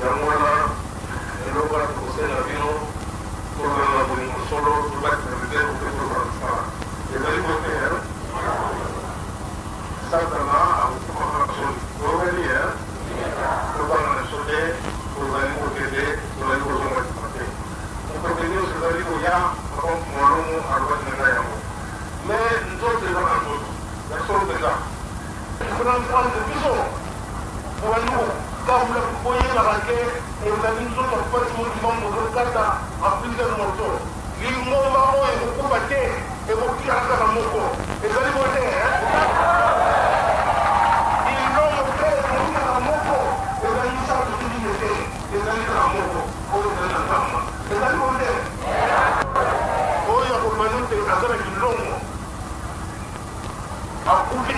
Yango wana, eloko wana tokosenga bino, tozala na bolingo solo, tobatela mibeko mpe tozala misala. Ezali boye te, hein? Satana akokufa kaka soni. Boyokani, hein? Tobanga na biso te, tozali kokende, tozali kozonga nsima te. Mopepe nyonso ezali koya, Papa Mfumu Lomo alobaki na ngai yango. Mais nzoto eza na nzoto. Ya solo mpenza. Comprendre biso bobandi kokamula boyebaka ke ezali nzoto ya Papa Simon Kimbangu bozokata en plusieurs morceaux. Lingomba oyo ekokufa te, ekotikala kaka moko. Ezali boye te, hein? Lilombo te ekotikala moko, ezali misato to mine te, ezali kaka moko oyo ezali na Nkamba. Ezali boye te? Oyo akoloba nete aza na kilongo. Akufi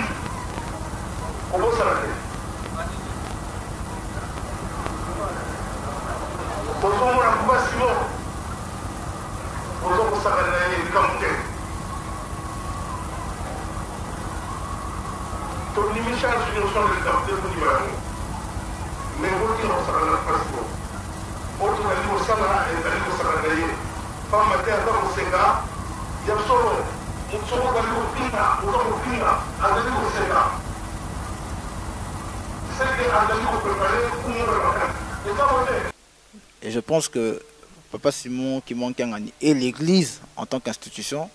kobosana te. Ozomona papa Simon ozo kosakana na ye likambo te. Tondimi charge nyonso na likambo te tondima yango. Mais botika kosakana na papa Simon. Oyo tozali kosala ezali kosakana na ye. Pamba te aza koseka ya solo. Moto soki ozali kofinga, oza kofinga, azali koseka. Ce que azali ko preparer coup moko ya makasi. Eza boye te? Et je pense que papa Simon Kimbangu Kiangani et l'eglise en tant qu'institution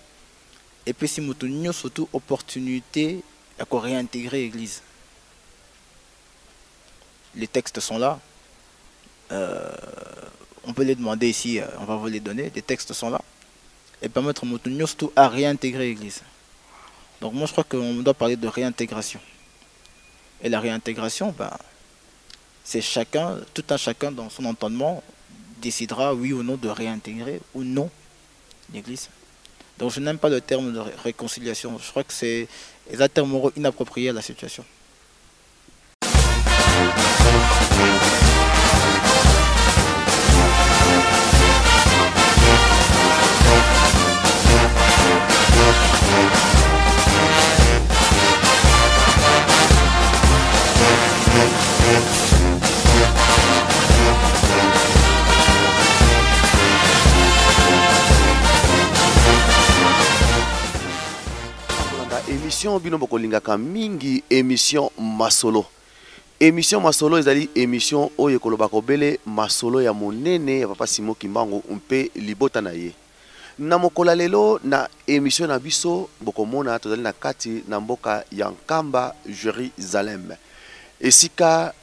epesi moto nyoso tout opportunité ya ko réintégrer eglise. Les textes sont là. Euh, on peut les demander ici, euh, on va vous les donner. Les textes sont là. Et permettre moto nyoso tout à réintégrer l'église. Donc moi je crois qu'on doit parler de réintégration. Et la réintégration, ben, c'est chacun, tout un chacun dans son entendement décidera oui ou non de réintégrer ou non l'église. Donc je n'aime pas le terme de réconciliation. Je crois que c'est un terme inapproprié à la situation. Émission bino bokolingaka mingi émission masolo. Émission masolo ezali émission oyo ekolobaka obele masolo ya monene ya papa Simon Kimbangu mpe libota na ye. Na mokolo ya lelo na emission na biso bokomona tozali na kati na mboka ya Nkamba Jerusalem esika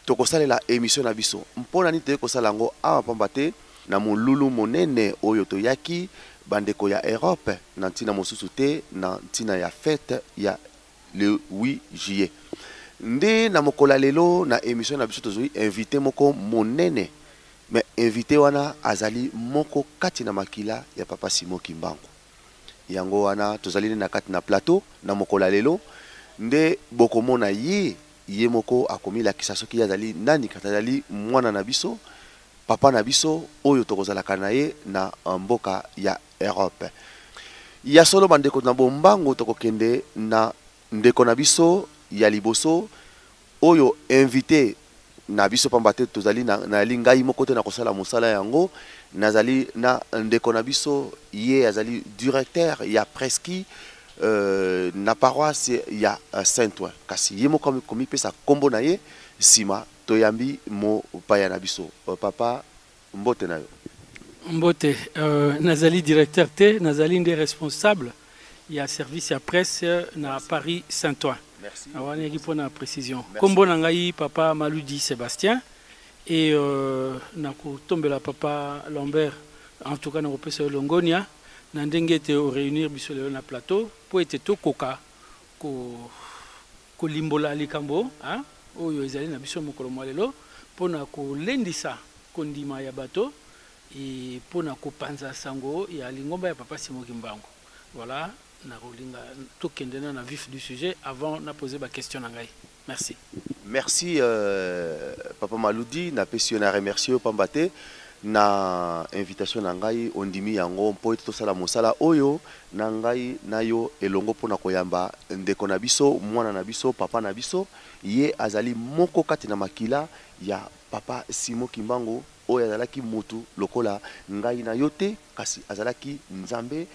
tokosalela emission na biso. Mpo na nini toyei kosala yango awa? Pamba te na molulu monene oyo toyaki bandeko ya Europe na ntina mosusu te na ntina ya fete ya le 8 juillet. Nde na mokolo ya lelo na emission na biso tozwi invité moko monene. Mais invite wana azali moko kati na makila ya papa Simon Kimbangu. Yango wana tozali nde na kati na plateau na mokolo ya lelo nde bokomona ye, ye moko akomilakisa soki ye azali nani kasi azali mwana na biso, papa na biso oyo tokozalaka na ye na mboka ya Europe. Ya solo bandeko na bombango tokokende na ndeko na biso ya liboso Oyo invite na biso pamba te tozali na nayali ngai moko te na kosala mosala yango nazali na ndeko na biso ye azali directeur ya presqui euh, na paroisse ya Saint Ouen kasi ye moko komipesa kombo na ye nsima toyambi mopaya na biso papa mbote na yo. Mbote, euh, nazali directeur te, nazali nde responsable ya service ya presse na Paris Saint-Ouen. Wana eyaki mpo na précision. Kombo na ngai papa Maludi Sébastien et euh, nakotombela papa Lambert, en tout cas nakopesa yo longonia na ndenge ete oréunir biso lelo na plateau mpo ete tokoka ko kolimbola likambo hein, oyo ezali na biso mokolo mwa lelo mpo na kolendisa kondima ya bato et mpo na kopanza sango ya lingomba ya papa Simon Kimbangu. Voilà, nakolinga tokende na na vif du sujet avant na poser ba question na ngai. Merci. Merci euh, papa Maludi, napesi yo na remercier yo pamba te. Na invitation na ngai ondimi yango mpo ete tosala mosala oyo na ngai na yo elongo mpo na koyamba ndeko na biso, mwana na biso, papa na biso. Ye azali moko kati na makila ya papa Simon Kimbangu oyo azalaki mutu lokola ngai na yo te, kasi azalaki Nzambe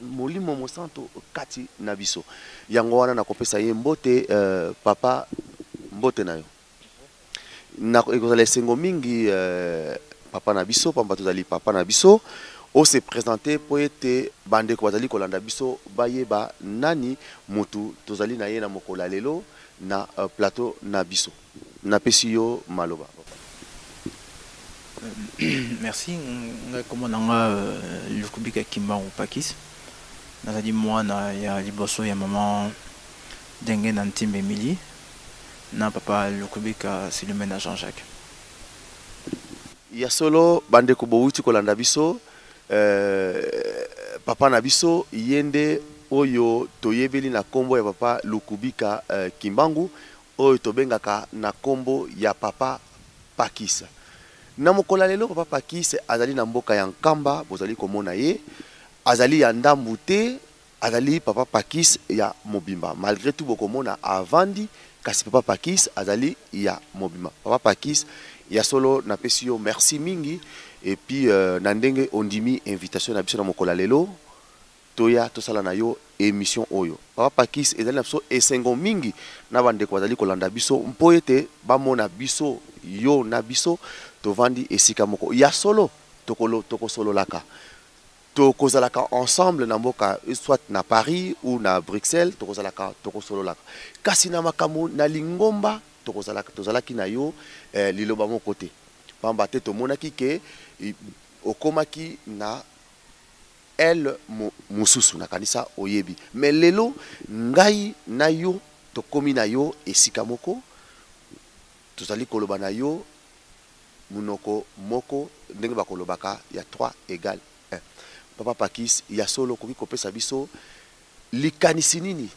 Molimo Mosantu kati na biso. Yango wana nakopesa ye mbote. Papa, mbote na yo. Na ekozala esengo mingi papa na biso, pamba tozali papa na biso, o se presenter mpo ete bandeko bazali kolanda biso bayeba nani mutu tozali na ye na mokolo ya lelo na plateau na biso. Napesi yo maloba papa. Merci. Ngai kombo na nga Lukubika Kimbangu Pakis. Nazali mwana ya liboso ya maman Denge na Ntimba Emilie na papa Lukubika Silumena Jean-Jacques. Ya solo bandeko bowuti kolanda biso, papa na biso ye nde oyo toyebeli na kombo ya papa Lukubika Kimbangu oyo tobengaka na kombo ya papa Pakis. Na mokolo ya lelo papa Pakis azali na mboka ya Nkamba, bozali komona ye azali ya ndambu te, azali papa Pakis ya mobimba. Malgre tout bokomona avandi, kasi papa Pakis azali ya mobimba. Papa Pakis, ya solo napesi yo merci mingi et puis na ndenge ondimi invitation na biso na mokolo ya lelo toya tosala na yo emission oyo. Papa Pakis, ezali na biso esengo mingi na bandeko bazali kolanda biso mpo ete bamona biso yo na biso tovandi esika moko. Ya solo tokosololaka, tokozalaka ensemble na mboka, soit na Paris ou na Bruxelles, tokozalaka tokosololaka, kasi na makambo na lingomba tokozalaka tozalaki na yo liloba moko te, pamba te tomonaki ke okomaki na aile mosusu, nakanisa oyebi. Mais lelo ngai na yo tokomi na yo esika moko, tozali koloba na yo munoko moko ndenge bakolobaka ya 3 égale 1. Papa Pakis, ya solo okoki kopesa biso likanisi nini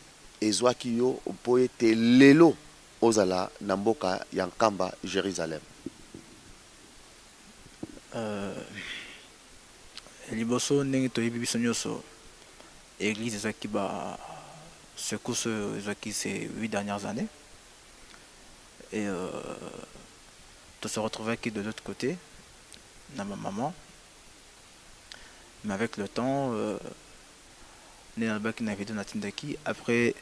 ezwaki yo mpo ete lelo ozala na mboka ya Nkamba, Jerusalem? Liboso ndenge toyebi biso nyonso, église ezwaki ba secousse oyo ezwaki ces 8 dernières années et to se retrouvaki de l'autre côté na ma maman. Mais avec le temps, nde nalobaki na video natindaki, après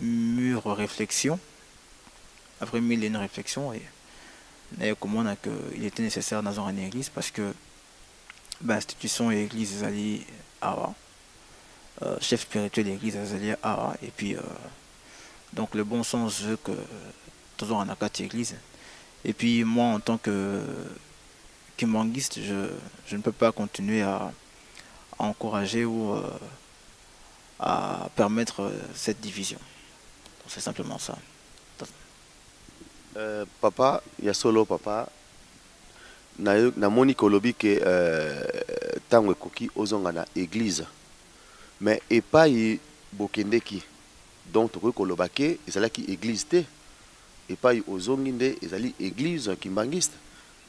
mûre réflexion, après mille et une réflexion, et naye komona que il était nécessaire nazonga na église parce que ba institution ya église ezali awa, chef spirituel ya église azali awa, et puis donc le bon sens veut que tozonga na kati ya église. Et puis moi, en tant que kimbanguiste, je ne peux pas continuer à encourager ou à permettre cette division. Donc c'est simplement ça. Papa, ya solo papa, namoni kolobi ke tango ekoki ozonga na église, mais epai bokendeki, donc tokoki koloba ke ezalaki église te, epai ozongi nde ezali église kimbanguiste.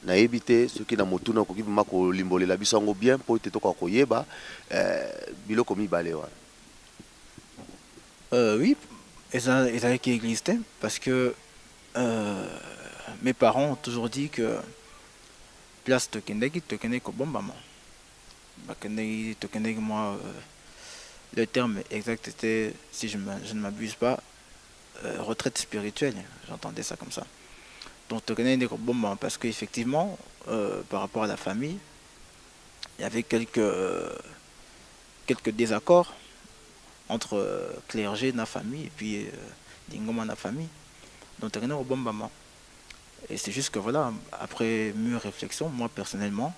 Nayebi te soki na motuna okoki vraiment kolimbolela biso yango bien mpo ete tokoka koyeba biloko mibale wana. Oui, ezalaki église te parce que mes parents ont toujours dit que place tokendaki, tokendaki kobombama, bakendaki, tokendaki, moi, le terme exact était, si je ne m'abuse pas, retraite spirituelle, j'entendais ça comme ça. Donc tokendaki kobombama parce que effectivement, par rapport à la famille, il y avait quelques désaccords entre clergé na famille et puis lingomba na famille. Donc tokendaki kobombama. Et c'est juste que voilà, après mûre réflexion, moi personnellement,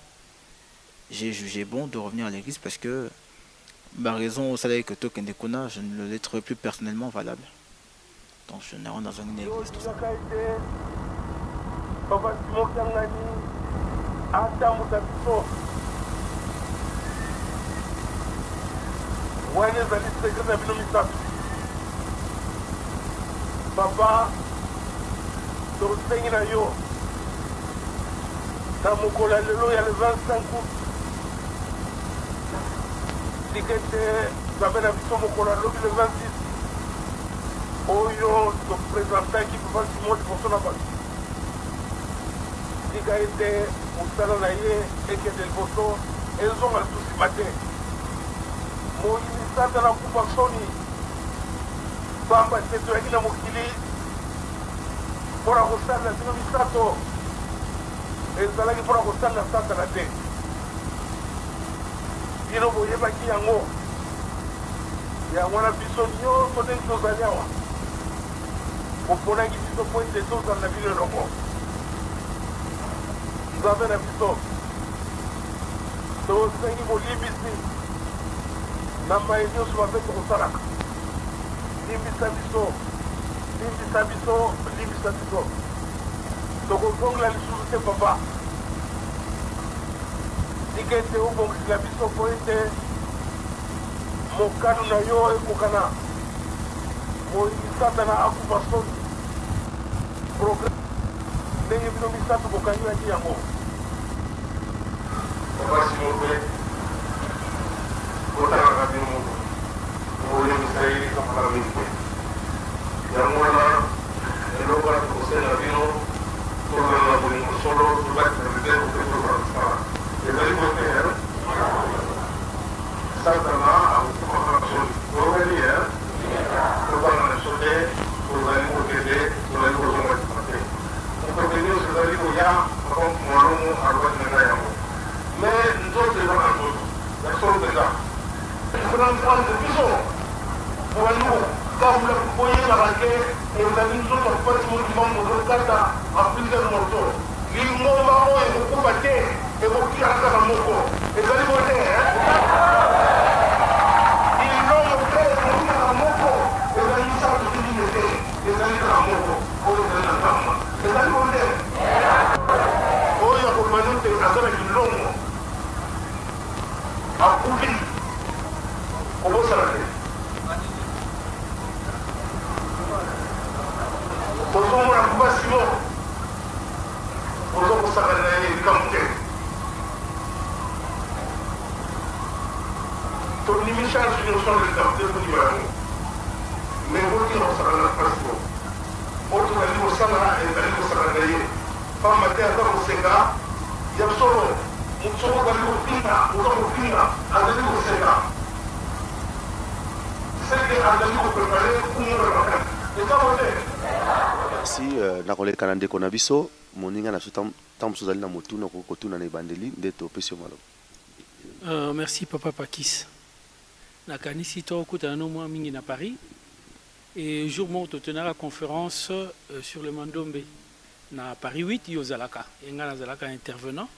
j'ai jugé bon de revenir à l'église parce que ma raison au salaire que tokende kuna, je ne le trouvais plus personnellement valable. Donc je ne rentre dans une église, tout ça. Papa Simon Kiangani atambusa biso wana ezali secret na bino misato. Papa, tosengi na yo. Na mokolo ya lelo ya le 25 aout, tika ete Nzambe na biso mokolo ya lobi le 26 oyo topresentaki Papa Simon liboso na bato, tika ete mosala na ye ekende liboso, ezonga lisusu nsima te. Moyini Satana akufa soni, pamba te toyaki na mokili mpo na kosalela bino misato, ezalaki mpo na kosalela Satana te. Bino boyebaki yango. Yango wana biso nyonso ndenge tozali awa, boponaki biso mpo ete tozala na bino elongo. Nzambe na biso, tosengi bolimbisi na maye nyonso mabe tokosalaka. Limbisa biso, limbisa biso, limbisa biso. Tokozongela lisusu te, Papa. Tika ete obongisela biso mpo ete mokano na yo ekokana. Moyini Satana akufa soni. Progrès ndenge bino misato bokangelaki yango. Papa Simon mpe botangaka bino moko bokolembisa ye kala mingi te. Yango wana eloko wana tokosenga bino tozala na bolingo solo, tobatela mibeko mpe tozala mosala. Ezali boye te hein? Satana akokufa kaka soni. Boyokani hein? Tobanga na biso te, tozali kokende, tozali kozonga nsima te. Mopepe nyonso ezali koya, Papa Mfumu alobaki na ngai yango. Mais nzoto eza na nzoto. Ya solo mpenza. Comprendre biso bobandi kokamula boyebaka ke ezali nzoto ya Papa Simon Kimbangu bozokata en plusieurs morceaux. Lingomba oyo ekokufa te, ekotikala kaka moko. Ezali boye te hein? Lilombo te ezali kaka moko, ezali misato to mine te, ezali kaka moko oyo ezali na Nkamba. Ezali boye te? Oyo akoloba nete aza na kilongo akufi, kobosana te. Ozomona Papa Simon, ozo kosakana na ye likambo te. Tondimi charge nyonso na likambo te, tondima yango. Mais botika kosakana na Papa Simon. Oyo tozali kosala ezali kosakana na ye. Pamba te aza koseka ya solo. Moto soki ozali kofinga, oza kofinga, azali koseka. Seke azali ko preparer coup moko ya makasi. Eza boye te? Merci nakoleka na ndeko na biso moninga na biso tango mosusu ozali na motuna okoki kotuna na ebandeli nde topesi yo maloba. Merci papa Pakis. Nakanisi tokutana no mwa mingi na Paris et jour moko totenaka conference sur le Mandombe na Paris 8 yo ozalaka et nga nazalaka intervenant.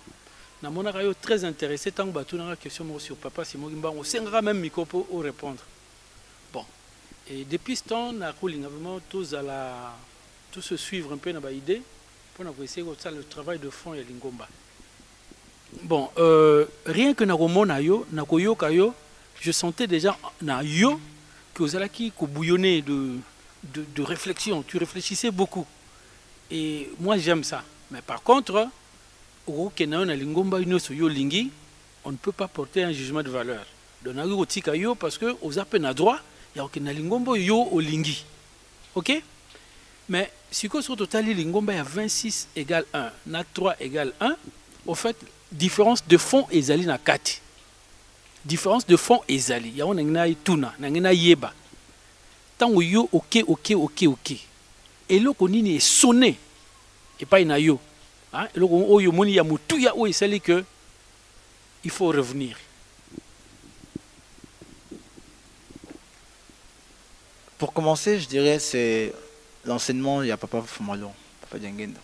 Namonaka yo très interesse tango batunaka question moko sur papa Simon Kimbangu, osengaka meme micro po o repondre. Bon, et depuis ce temps nakolinga vraiment tozala to se suivre un peu na ba idees pona ko essayer kosala le travail de fond ya lingomba. Bon, rien que nakomona yo, nakoyoka yo, je sentais déjà na yo que ozalaki ko bouillonner de réflexion, tu réfléchissais beaucoup. Et moi j'aime ça. Mais par contre, okokende na yo na lingomba nyonso yo olingi, on ne peut pas porter un jugement de valeur. Donc nakoki kotika yo parce que oza pe na droit ya kokende na lingomba oyo yo olingi. Ok? Mais sikoyo soki totali lingomba ya 26 égale 1 na 3 égale 1, au fait différence de fond ezali na kati. Différence de fond ezali. Yango nangi natuna, nangi nayeba. Tango yo oke oke oke oke, eloko nini esonne epai na yo? Hein? Eloko oyo omoni ya motuya oyo esali que il faut revenir. Pour commencer, je dirais c'est l'enseignement, il y a Papa Fumalon, Papa Diangienda.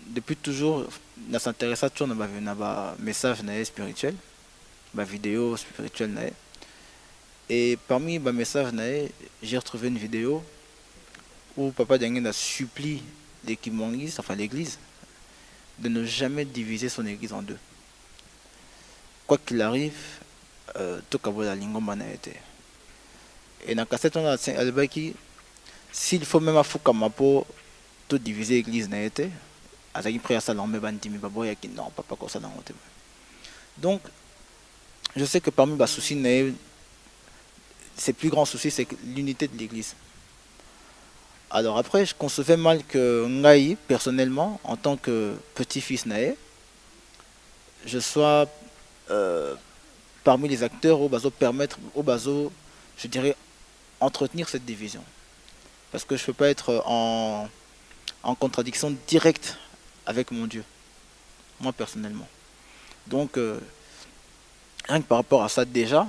Depuis toujours, on s'intéressait toujours à un message spirituel, ma vidéo spirituelle. Et parmi mes messages, j'ai retrouvé une vidéo où Papa Diangienda supplie les Kimbanguistes, enfin l'église, de ne jamais diviser son église en deux. Quoi qu'il arrive, tokabola lingomba na ye te. Et dans la cassette, on a alobaki, s'il faut même afukama po to diviser église na ye te, Azalaki prêt asala yango, mais bandimi baboyaki, non papa kosala yango te. Donc je sais que parmi basoucis na ye, ses plus grands soucis, c'est l'unité de l'église. Alors après, je concevais mal que ngai personnellement, en tant que petit-fils na ye, je sois parmi les acteurs oyo bazo permettre, oyo bazo, je dirais, entretenir cette division. Parce que je peux pas être en contradiction directe avec mon Dieu, moi personnellement. Donc, rien que par rapport à ça déjà,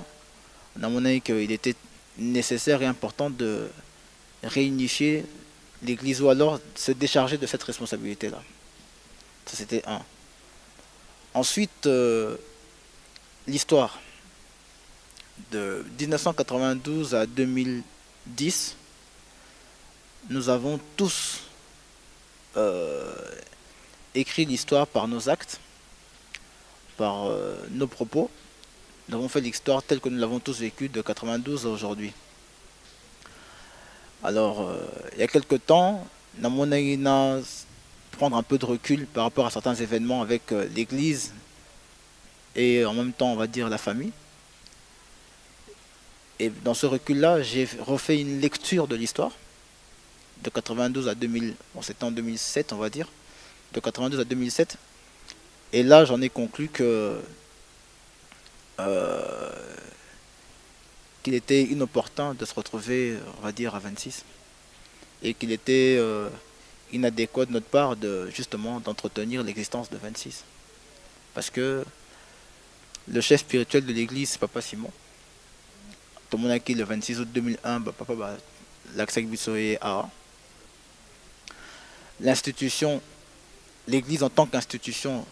on a mon avis qu'il était nécessaire et important de réunifier l'église ou alors se décharger de cette responsabilité-là. Ça, c'était un. Ensuite, l'histoire de 1992 à 2010, nous avons tous écrit l'histoire par nos actes, par nos propos. Nous avons fait l'histoire telle que nous l'avons tous vécue de 92 à aujourd'hui. Alors, il y a quelque temps, namonaki na prendre un peu de recul par rapport à certains événements avec l'église et en même temps, on va dire, la famille. Et dans ce recul-là, j'ai refait une lecture de l'histoire de 92 à 2000, bon, c'était en 2007, on va dire, de 92 à 2007. Et là, j'en ai conclu que qu'il était inopportun de se retrouver, on va dire, à 26, et qu'il était inadéquat de notre part de, justement, d'entretenir l'existence de 26. Parce que le chef spirituel de l'église, c'est Papa Simon. Tout le monde a qui le 26 août 2001, bah, papa, bah, l'accès biso a. L'institution, l'église en tant qu'institution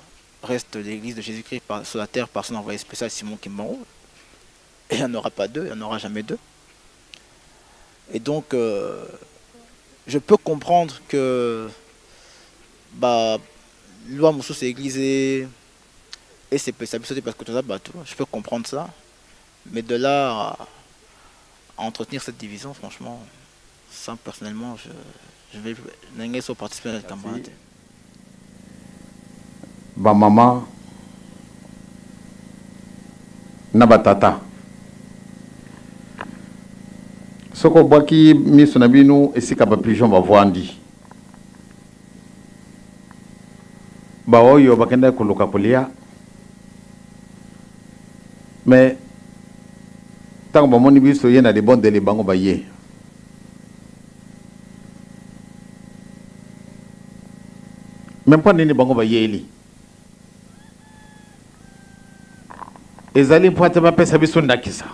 reste l'église de Jésus-Christ sur la terre par son envoyé spécial Simon Kimbangu. Et il n'y en aura pas deux, il n'y en aura jamais deux. Et donc, je peux comprendre que bah, loi mosusu église et c'est parce que tout ça, bah, tout, je peux comprendre ça. Mais de là à entretenir cette division, franchement, ça personnellement, je vais n'ai pas participer à la campagne. Ba mama na batata, soko obwaki miso na bino esika bapigeon bavwandi, baoyo bakendaki koluka kolia, mais ntango bamoni biso ye na libondeli, bango baye. Mais mpo nini bango bayeli? Ezali mpo ate bapesa biso ndakisa.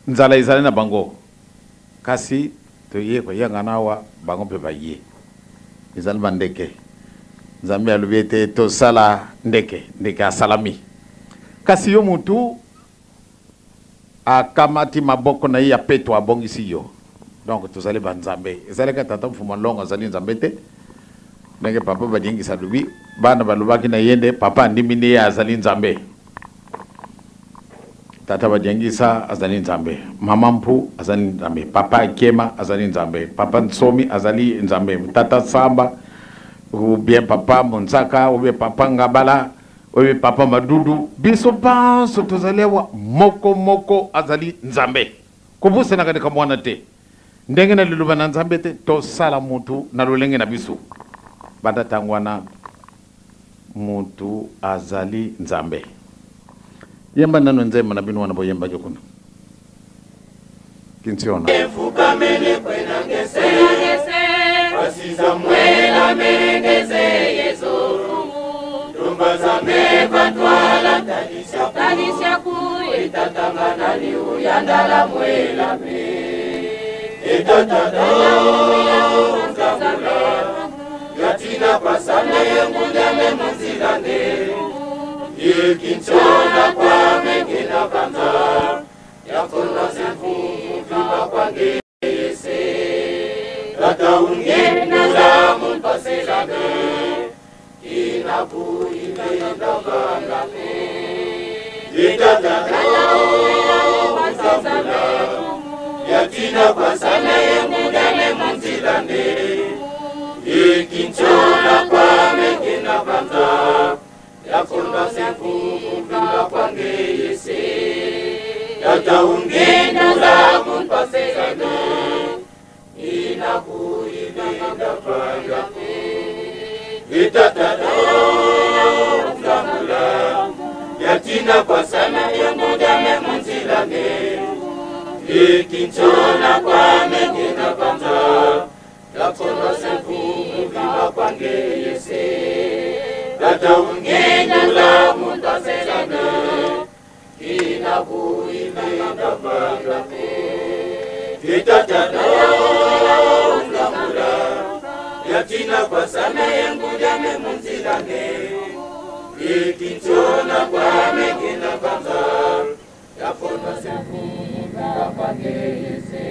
Nzala ezali na bango, kasi toye koyangana awa, bango mpe baye. Ezali bandeke. Nzambe alobi ete tosala ndeke, ndeke asalami. Kasi yo mutu akamati maboko na ye ya peto, abongisi yo. Donc tozali banzambe. Ezalaki tata Mfuma Longo azali nzambe te. Ndenge papa badingisa alobi, bana balobaki na ye nde papa andimi nde ye azali nzambe. Tata Badiangisa azali nzambe, mama Mpu azali nzambe, papa Akema azali nzambe, papa Nsomi azali nzambe, tata Samba ou bien papa Monzaka ou bien papa Ngabala ou bien papa Madudu, biso banso tozali awa, moko moko azali nzambe. Kobusanaka likambo wana te. Ndenge na liloba na nzambe te tosala mutu na lolenge na biso. Banda ntango wana mutu azali nzambe. Yemba nano nzembo na bino wana boyembaki kuna kinsiona. Efukamele kwena ngese Basizamwela mengeze Yesu Ntombazame batwala talisha ku Etatanga nani uyandala mwela me Etatata Yatina pasane ngundame munzilande Yekinchona kwa mengina kanza Yakona semfumu vima kwa ngese Tata ungena mumpaselame Inakuimenda kangame Etatata Yatina pasane ngundame munzilande Yekinchona kwa Yatina kwasana yengudame munzilane Ikinchona kwame ngina kwanza Yakono semfumu vima kwange yese Tata ungendula mundaselane Inabuilinda pangape Titatana ungamula Yatina kwasana yengudame munzilane Ikinchona kwame ngina kwanza Yakono semfumu vima kwange yese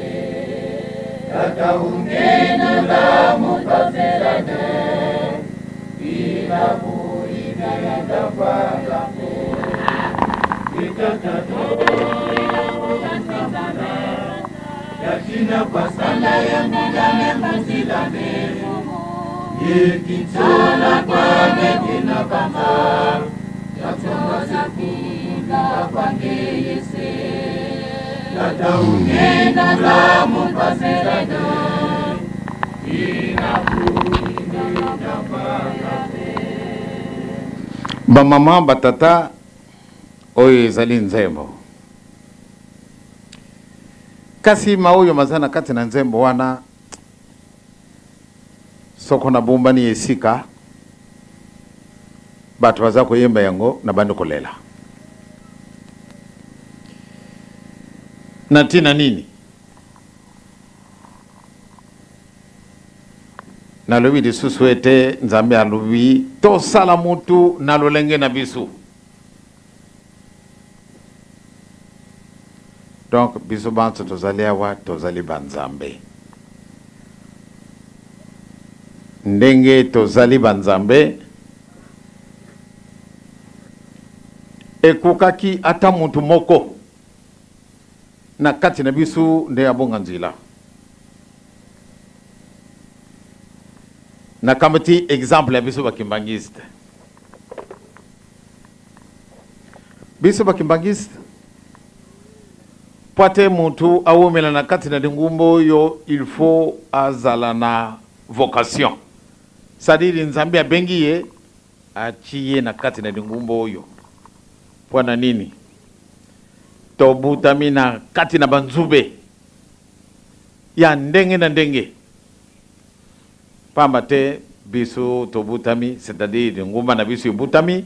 Tata ungendula mundaselane Inabuilinda pangape Yatina kwasana yengudame munzilane Ikinchona kwame ngina kwanza Yakono semfumu kwange yese Tata ungendula mundaselane Inabuilinda pangape Bamama, batata, oyo ezali nzembo. Kasi maoyo maza na kati na nzembo wana, soko na bombani esika bato baza koyemba yango na bandi kolela. Na ntina nini? Nalobi lisusu ete Nzambe alobi tosala mutu na lolenge na biso. Donc biso banso tozali awa, tozali banzambe. Ndenge tozali banzambe, ekokaki ata mutu moko na kati na biso nde abonga nzela. Nakamati exemple ya biso bakimbangiste. Biso bakimbangiste, po ate mutu awomela na kati na lingumba oyo, il faut azala na vocation. C'est-à-dire Nzambe abengi ye, atie ye na kati na lingumba oyo. Po na nini? Tobutami na kati na banzube ya ndenge na ndenge. Pamba te biso tobutami, c'est-à-dire lingumba na biso ebutami,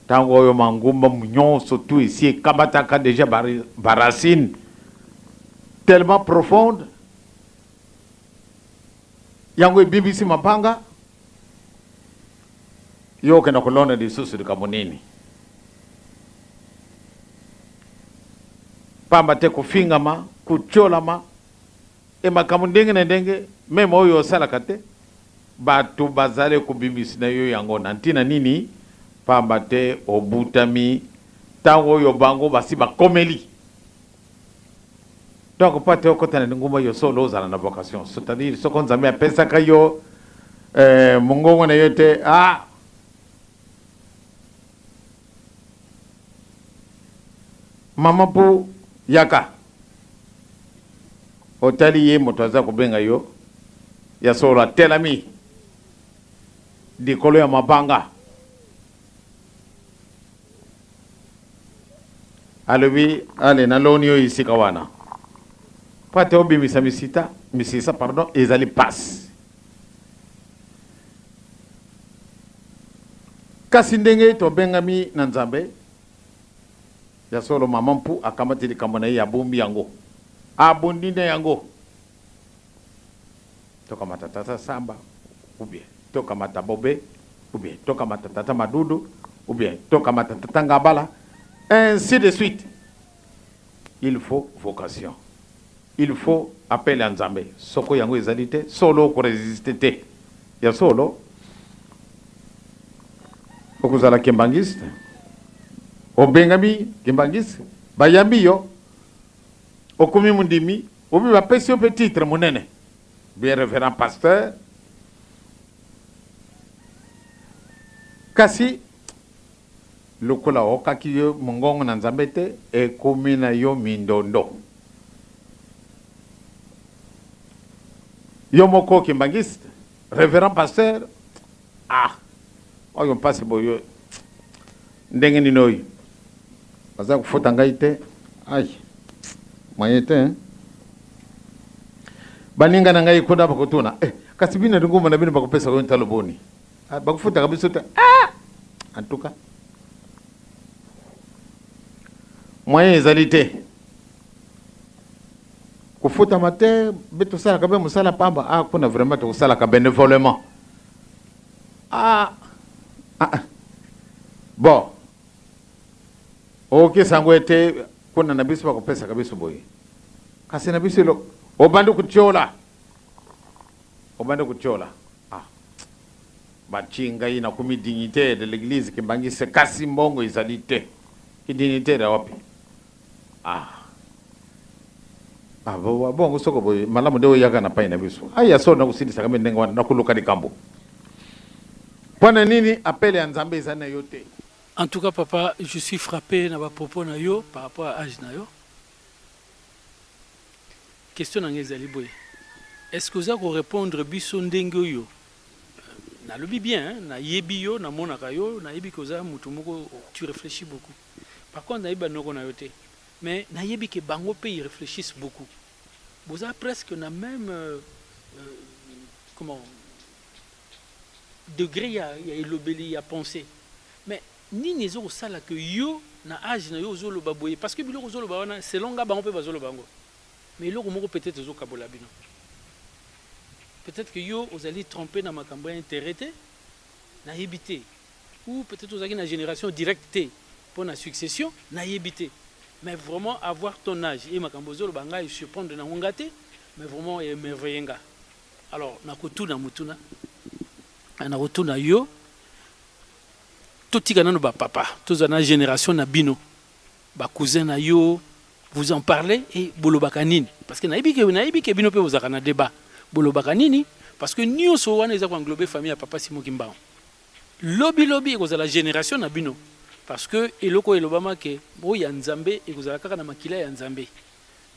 tango oyo mangumba nyonso tout ici ekamataka déjà ba racine tellement profonde, yango ebibisi mabanga, yo okenda kolonda lisusu likambo nini? Pamba te kofingama, kotiolama, e makambo ndenge na ndenge, meme oyo osalaka te, bato bazali kobimisi na yo yango na ntina nini? Pamba te obutami ntango oyo bango basi bakomeli. Donc po ate okota na lingumba yo solo ozala na vocation, c'est-à-dire soko Nzambe apesaka yo mongongo na yo te, ah, mama po yaka otali ye moto aza kobenga yo ya solo atelami likolo ya mabanga, alobi ale naloni yo esika wana po ate obimisa misita, misisa pardon, ezali pasi. Kasi ndenge tobengami na Nzambe ya solo, mama mpu akamati likambo na ye, abombi yango, abundi na yango. Tokamata tata Samba ou bien tokamata Bobe ou bien tokamata tata Madudu ou bien tokamata tata Ngabala, ainsi de suite. Il faut vocation, il faut appel ya Nzambe. Soko yango ezali te, solo okoresiste te. Ya solo okozala kimbangiste, obengami kimbangiste, bayambi yo, okomi mondimi, obi bapesi yo mpe titre monene, bien révérend pasteur. Kasi lokola okaki yo mongongo na Nzambe te, ekomi na yo mindondo. Yo moko kimbangiste, révérend pasteur, ah. Oyo mpasi boye ndenge nini oyo baza kofuta ngai te ai moyen te hein? Baninga na ngai kuna bakotuna eh, kasi bino lingomba na bino bakopesaka yo ntalo boni? Ah, bakofutaka biso te. Ah! En tout cas moyen ezali te kofutama te mpe tosalaka mpe mosala pamba. Ah, kuna vraiment tokosalaka bénévolement. Ah, ah, ah. Bon, okokisa yango ete kuna na biso bakopesaka biso boye, kasi na biso eloko obandi kotiola, obandi kotiola. Ah, batie ngai nakomi dignitaire de l'église Kimbanguiste, kasi mbongo ezali te. Ki dignitaire ya wapi? Ah, ah, bongo soko boye malamu nde oyaka na pai na biso. Aya so nakosilisaka mpe ndenge wana nakoluka likambo mpo na nini appel ya Nzambe eza na yo te. En tout cas, papa, je suis frappé na ba propos na yo par rapport à âge na yo. Question na ngai ezali boye: est-ce que oza korépondre biso ndenge oyo nalobi bien, hein? Nayebi yo, namonaka yo, nayebi ke oza motu moko, tu réfléchis beaucoup. Par contre, nayebi banoko na yo te, mais nayebi ke bango mpe ils réfléchissent beaucoup. Boza presque na même comment, degré ya elobeli, ya pensée. Mais nini eza kosala ke yo na âge na yo ozoloba boye? Parce que biloko ozoloba wana, selon nga, bango mpe bazoloba yango, mais eloko moko peut-être ezokabola bino. Peut-être que yo ozali trompé na makambo ya intérêt te, nayebi te, ou peut-être ozalaki na génération directe te mpo na succession, nayebi te. Mais vraiment, avoir ton âge e makambo ozoloba, ngai surprendre nango nga te, mais vraiment émerveille nga. Alors nakotuna motuna, nakotuna yo. Totika nano bapapa, tozwa na génération na bino, bacousin na yo, vous en parlez et bolobaka nini? Parce que nayebi ke bino mpe bozalaka na débat. Bolobaka nini? Parce que nyonso wana eza koenglobe famille ya papa Simon Kimbangu. Lobi lobi ekozala génération na bino, parce que eloko oyo elobama ke oyo ya Nzambe ekozala kaka na makila ya Nzambe.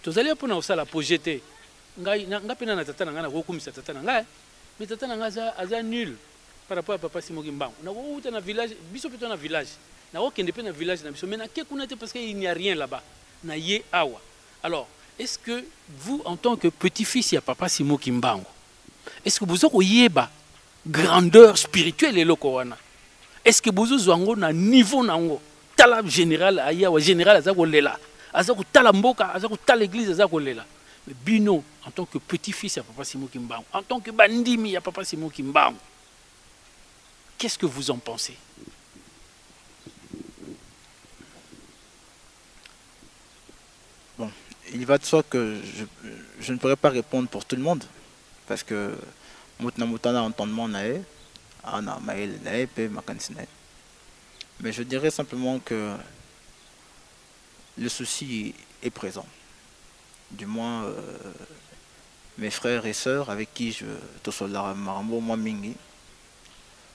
Tozali mpona kosala projet te. Ngai nga mpe na tata na ngai, nakokumisa tata na ngai, mais tata na ngai aza nul par rapport à papa Simon Kimbangu. Nakouta na village, biso mpe to na village, nakokende mpe na village na biso, mais nake kuna te parce que il n'y a rien là-bas. Na ye awa. Alors, est-ce que vous, en tant que petit-fils ya papa Simon Kimbangu, est-ce que boza koyeba grandeur spirituelle eloko wana? Est-ce que bozozwa yango na niveau na yango? Tala général ayawa, général aza kolela, aza kotala mboka, aza kotala église, aza kolela. Mais bino, en tant que petit-fils ya papa Simon Kimbangu, en tant que bandimi ya papa Simon Kimbangu, qu'est-ce que vous en pensez? Bon, il va de soi que je ne pourrais pas répondre pour tout le monde, parce que moto na moto na entendement na ye, ana mayele na ye mpe makanisi na ye. Mais je dirais simplement que le souci est présent. Du moins, mes frères et sœurs avec qui je tosololaka makambo mwa mingi,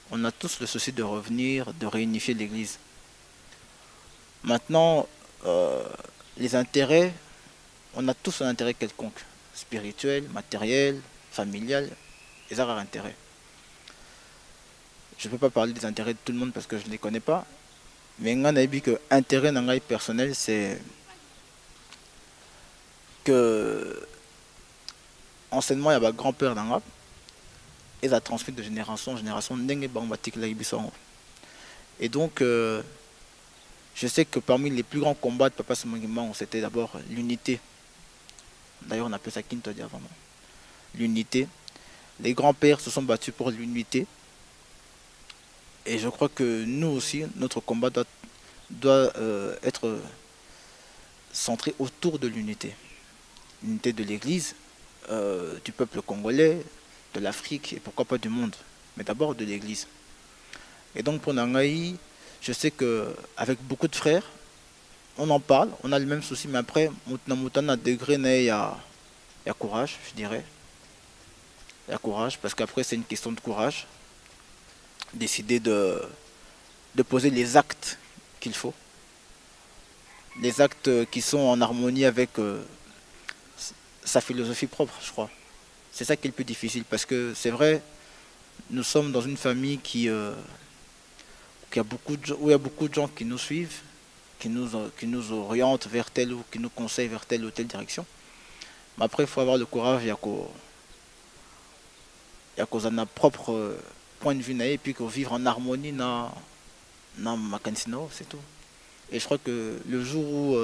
on a tous le souci de revenir, de réunifier l'église. Maintenant, les intérêts, on a tous un intérêt quelconque, spirituel, matériel, familial, les rares intérêts. Je ne peux pas parler des intérêts de tout le monde parce que je ne les connais pas. Mais nga nayebi que intérêt na ngai personnel, c'est que enseignement ya ba grand-père na nga eza transmis de génération en génération ndenge bango batikelaki biso yango. Et donc, je sais que parmi les plus grands combats de papa Simon Kimbangu, c'était d'abord l'unité. D'ailleurs, on appelle ça Kintodia vraiment. L'unité. Les grands-pères se sont battus pour l'unité. Et je crois que nous aussi, notre combat doit être centré autour de l'unité. L'unité de l'Église, du peuple congolais, de l'Afrique et pourquoi pas du monde. Mais d'abord de l'Église. Et donc pour na ngai, je sais qu'avec beaucoup de frères, on en parle, on a le même souci, mais après, na moto na degré, il y a courage, je dirais. Il y a courage, parce qu'après c'est une question de courage. Décider de poser les actes qu'il faut. Les actes qui sont en harmonie avec sa philosophie propre, je crois. C'est ça qui est le plus difficile, parce que c'est vrai, nous sommes dans une famille qui qu'il y a beaucoup de, où il y a beaucoup de gens qui nous suivent, qui nous orientent vers telle ou qui nous conseillent vers telle ou telle direction. Mais après, il faut avoir le courage, il y a qu'on a propre point de vue et puis qu'on vivre en harmonie na na makanisi na yo, c'est tout. Et je crois que le jour où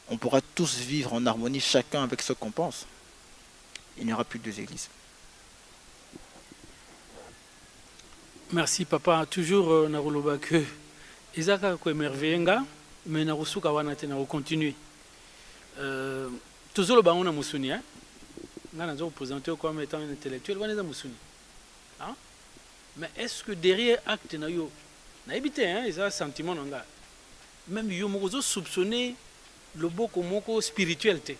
on pourra tous vivre en harmonie, chacun avec ce qu'on pense, il n'y aura plus de deux églises. Merci papa. Toujours nakoloba que eza kaka koémerveiller nga, mais nakosuka wana te, nakocontinue. Tozoloba yango na mosuni, hein? Nga naza koprésente comme étant un intellectuel, wana eza mosuni, hein? Mais est ce que derrière acte na yo, nayebi te, hein, eza sentiment na nga, même yo moko ozosoupçonner loboko moko spirituel te?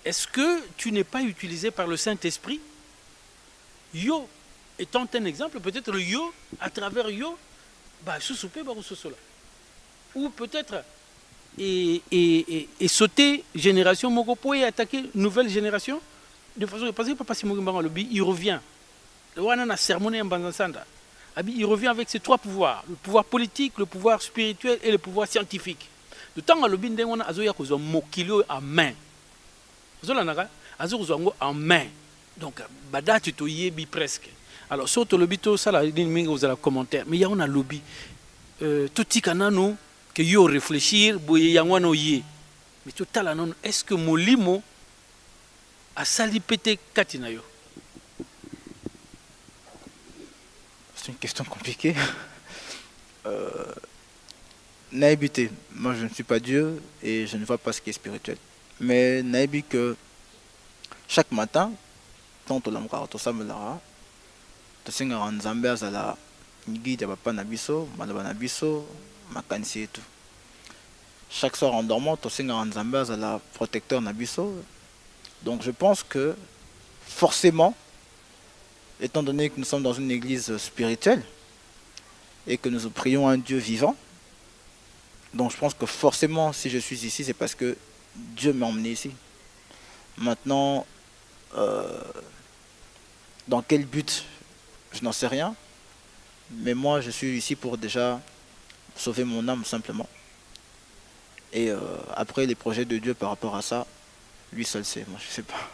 Est-ce que tu n'es pas utilisé par le Saint-Esprit, yo étant un exemple? Peut-être le yo, à travers yo, basusu mpe bakososola, ou peut-être et sauter génération moko po et attaquer nouvelle génération de façon, parce que papa Simon Kimbangu alobi il revient wana na sermon ya Mbanza Nsanda, abi il revient avec ces trois pouvoirs: le pouvoir politique, le pouvoir spirituel et le pouvoir scientifique. De ntango alobi ndenge wana, azoya kozwa mokili oyo en main. Ozolandaka, azokozwa yango en main. Donc badate toyebi presque. Alors soki tolobi, tosala nini mingi, kozala commentaire, mais yango nalobi, totika nanu ke yo réfléchir boye, yango wana oye, mais totala nanu, est ce que molimo asali mpe te kati na yo? C'est une question compliquée. Nayebi te, moi je ne suis pas Dieu et je ne vois pas ce qui est spirituel. Mais nayebi que chaque matin, tant tolamukaka, tosamelaka, tosengaka Nzambe azala guide ya papa na biso, maloba na biso, makanisi et tout. Chaque soir en dormant, tosengaka Nzambe azala protecteur na biso. Donc je pense que forcément, étant donné que nous sommes dans une église spirituelle et que nous prions un Dieu vivant, donc je pense que forcément, si je suis ici, c'est parce que Dieu m'a emmené ici. Maintenant, dans quel but, je n'en sais rien. Mais moi, je suis ici pour déjà sauver mon âme simplement. Et après, les projets de Dieu par rapport à ça, lui seul sait, moi je ne sais pas.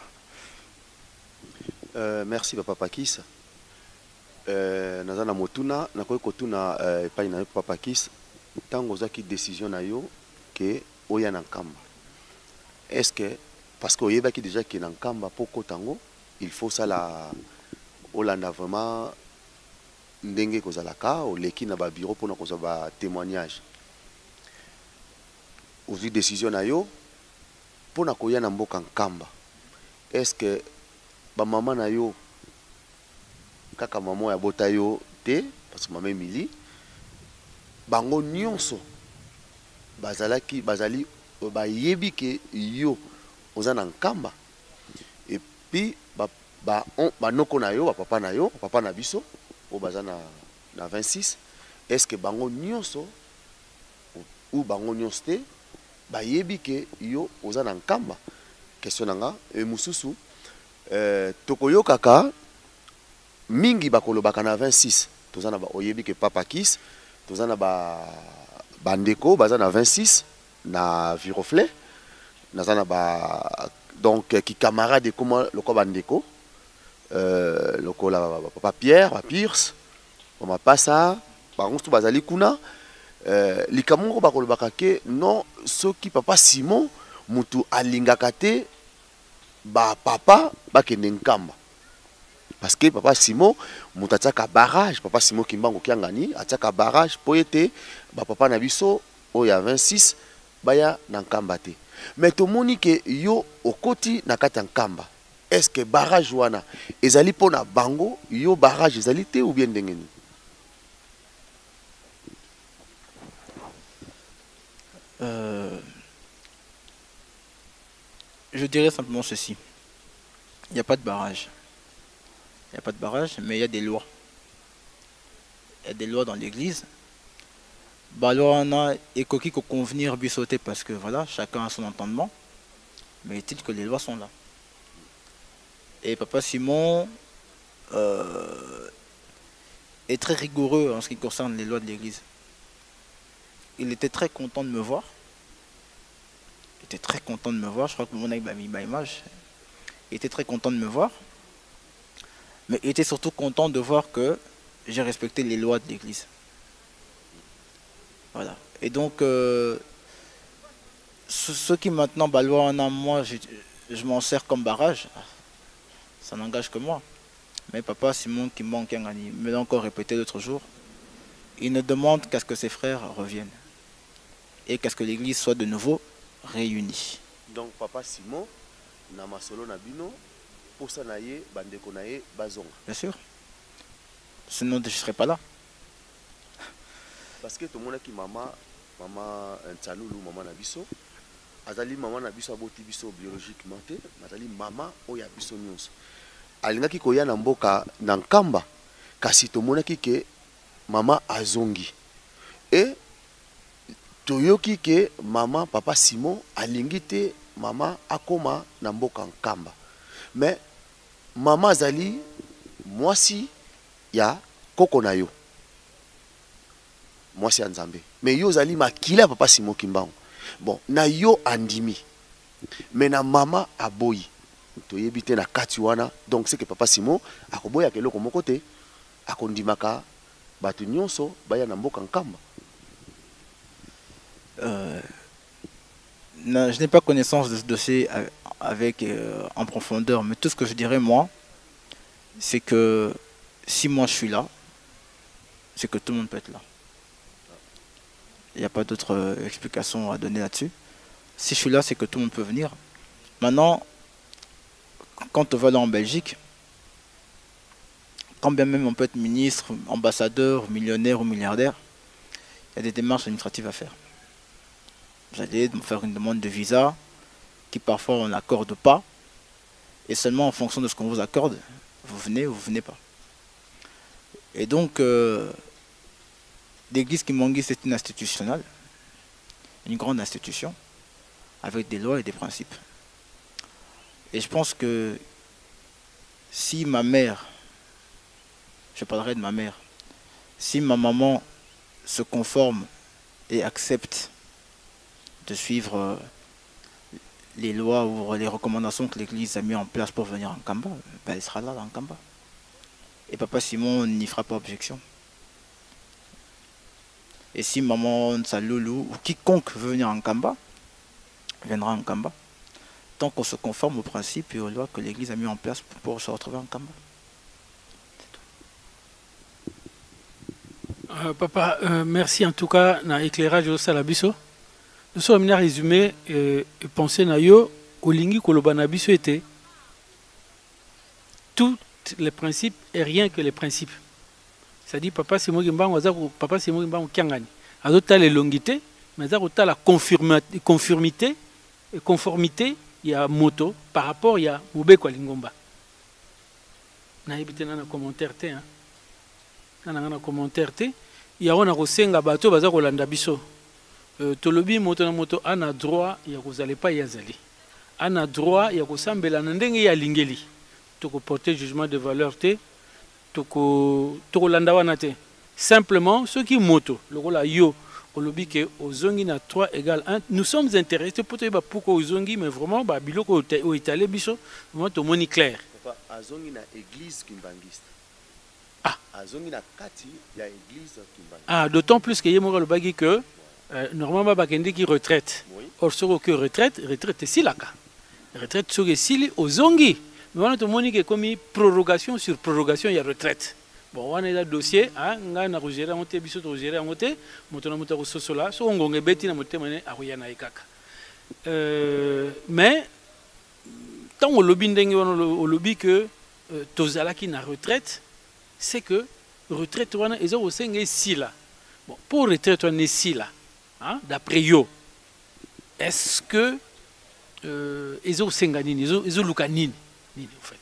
Merci papa Pakis. Naza na motuna, nakoki kotuna epai na yo papa Pakis: ntango ozwaki décision na yo ke oya na Nkamba, est ce que parce que oyebaki déjà ke na Nkamba, mpo okota yango, il faut osala, olanda vraiment ndenge ekozalaka, oleki na babureau mpona kozwa batémoignage, ozwi décision na yo mpona koya na mboka Nkamba, est ce que bamama na yo, kaka mama oyo abota yo te, parce que mama Emilie, bango nyonso bazalaki, bazali, bayebi ke yo oza na Nkamba? Et puis banoko na yo, bapapa na yo, papa na biso oyo baza na 26, est ce que bango nyonso ou bango nyonso te bayebi ke yo oza na Nkamba? Question na nga. E mosusu, tokoyokaka mingi bakolobaka na 26, toza na oyebi ke papa Kis, toza na bandeko baza na 26 na Viroflay, naza na ba, donc kikamarade ekoma lokola bandeko, lokola papa Pierre, bapierce, bamapasa, bango mosusu bazali kuna. Likambo moko bakolobaka ke non, soki papa Simon mutu alingaka te bapapa bakende Nkamba, parce que papa Simon moto atiaka barrage, papa Simon Kimbangu Kiangani atiaka barrage mpo ete bapapa na biso oyo ya 26 baya na Nkamba te. Mais tomoni ke yo okoti na kati ya Nkamba. Est ce que barrage wana ezali mpo na bango, yo barrage ezali te, ou bien ndenge nini? Je dirais simplement ceci. Il n'y a pas de barrage. Il n'y a pas de barrage, mais il y a des lois. Il y a des lois dans l'église. Bah, loi wana ekoki convenir biso te parce que voilà, chacun a son entendement. Mais est-il que les lois sont là? Et papa Simon, est très rigoureux en ce qui concerne les lois de l'Église. Il était très content de me voir. Il était très content de me voir. Je crois que mon ami m'a mis ma image. Il était très content de me voir. Mais il était surtout content de voir que j'ai respecté les lois de l'Église. Voilà. Et donc, ce qui maintenant, bah, loi en a, moi, je m'en sers comme barrage. Ça n'engage que moi. Mais papa Simon Kimbangu Kiangani me l'a encore répété l'autre jour, il ne demande qu'à ce que ses frères reviennent et qu'à ce que l'Église soit de nouveau réunie. Donc papa Simon, na masolo na bino, posa na ye, bandeko na ye, bazonga. Bien sûr. Sinon, je ne serais pas là. Parce que tout le monde qui mama, mama Ntsalulu, mama na biso, azali mama na biso aboti biso biologiquement te, azali mama oyo ya biso nyonso. Alingaki koya na mboka na Nkamba, kasi tomonaki ke mama azongi. E toyoki ke mama papa Simon alingi te mama akoma na mboka Nkamba. Mais mama azali mwasi ya koko na yo. Mwasi ya Nzambe. Mais yo ozali makila ya papa Simon Kimbangu. Bon, na yo andimi. Mais na mama aboyi. Toyebi te na kati wana. Donc c'est que papa Simon akoboyaka eloko moko te, akondimaka bato nyonso baya na mboka Nkamba. Non, je n'ai pas connaissance de ce dossier en profondeur, mais tout ce que je dirais moi, c'est que si moi je suis là, c'est que tout le monde peut être là. Il n'y a pas d'autre explication à donner là-dessus. Si je suis là, c'est que tout le monde peut venir. Maintenant, quand on va là en Belgique, quand bien même on peut être ministre, ambassadeur, millionnaire ou milliardaire, il y a des démarches administratives à faire. Vous allez faire une demande de visa qui parfois on n'accorde pas, et seulement en fonction de ce qu'on vous accorde, vous venez ou vous venez pas. Et donc, l'église Kimbanguiste, c'est une institutionnelle, une grande institution, avec des lois et des principes. Et je pense que si ma mère, je parlerai de ma mère, si ma maman se conforme et accepte de suivre les lois ou les recommandations que l'Église a mis en place pour venir en Nkamba, elle sera là en Nkamba. Et papa Simon n'y fera pas objection. Et si maman Ntsalulu ou quiconque veut venir en Nkamba, viendra en Nkamba. Tant qu'on se conforme aux principes et aux lois que l'Église a mis en place pour se retrouver en Nkamba. C'est tout. Papa, merci en tout cas na éclairage au Salabiso. Nous sommes à résumer penser na yo olingi koloba na biso était tous les principes et rien que les principes. C'est-à-dire papa Simon Kimbangu aza ko, papa Simon Kimbangu kiangani. Azo tala elongité, mais aza ko tala conformité et conformité ya moto par rapport ya mobeko ya lingomba. Na yebite na na commentaire te, hein. Na na na commentaire te. Ya wana kosenga bato baza kolanda biso. Tolobi moto na moto ana droit ya kozala epai ya zali. Ana droit ya kosambela na ndenge ya lingeli. Toko porter jugement de valeur te, tokolanda wana te. Simplement, soki moto lokola yo olobi ke ozongi na 3 égale 1, nous sommes intéressés pour toyeba pourquoi ozongi, mais vraiment ba biloko oyo etale biso, vraiment tomoni clair. Papa, azongi na église kimbanguiste. Ah. Azongi na kati ya église kimbanguiste. Ah, d'autant plus que ye moko alobaki que normalement bakendeki retraite. Oui. Or soki oke retraite, retraite esilaka. Retraite soki esili ozongi. Mais wana tomoni ke ekomi prorogation sur prorogation ya retraite. Bon, wana eza dossier, hein, ngai na kogérer yango te, biso tokogérer yango te, moto na moto akososola, soki ngonga ebeti na motema ne, akoya na ye kaka. Mais, ntango olobi ndenge wana, olobi que tozalaki na retraite, c'est que retraite wana eza kosenga esila. Bon, pour retraite wana esila, hein, d'après yo, est-ce que eza kosenga nini, ezoluka nini, nini en fait?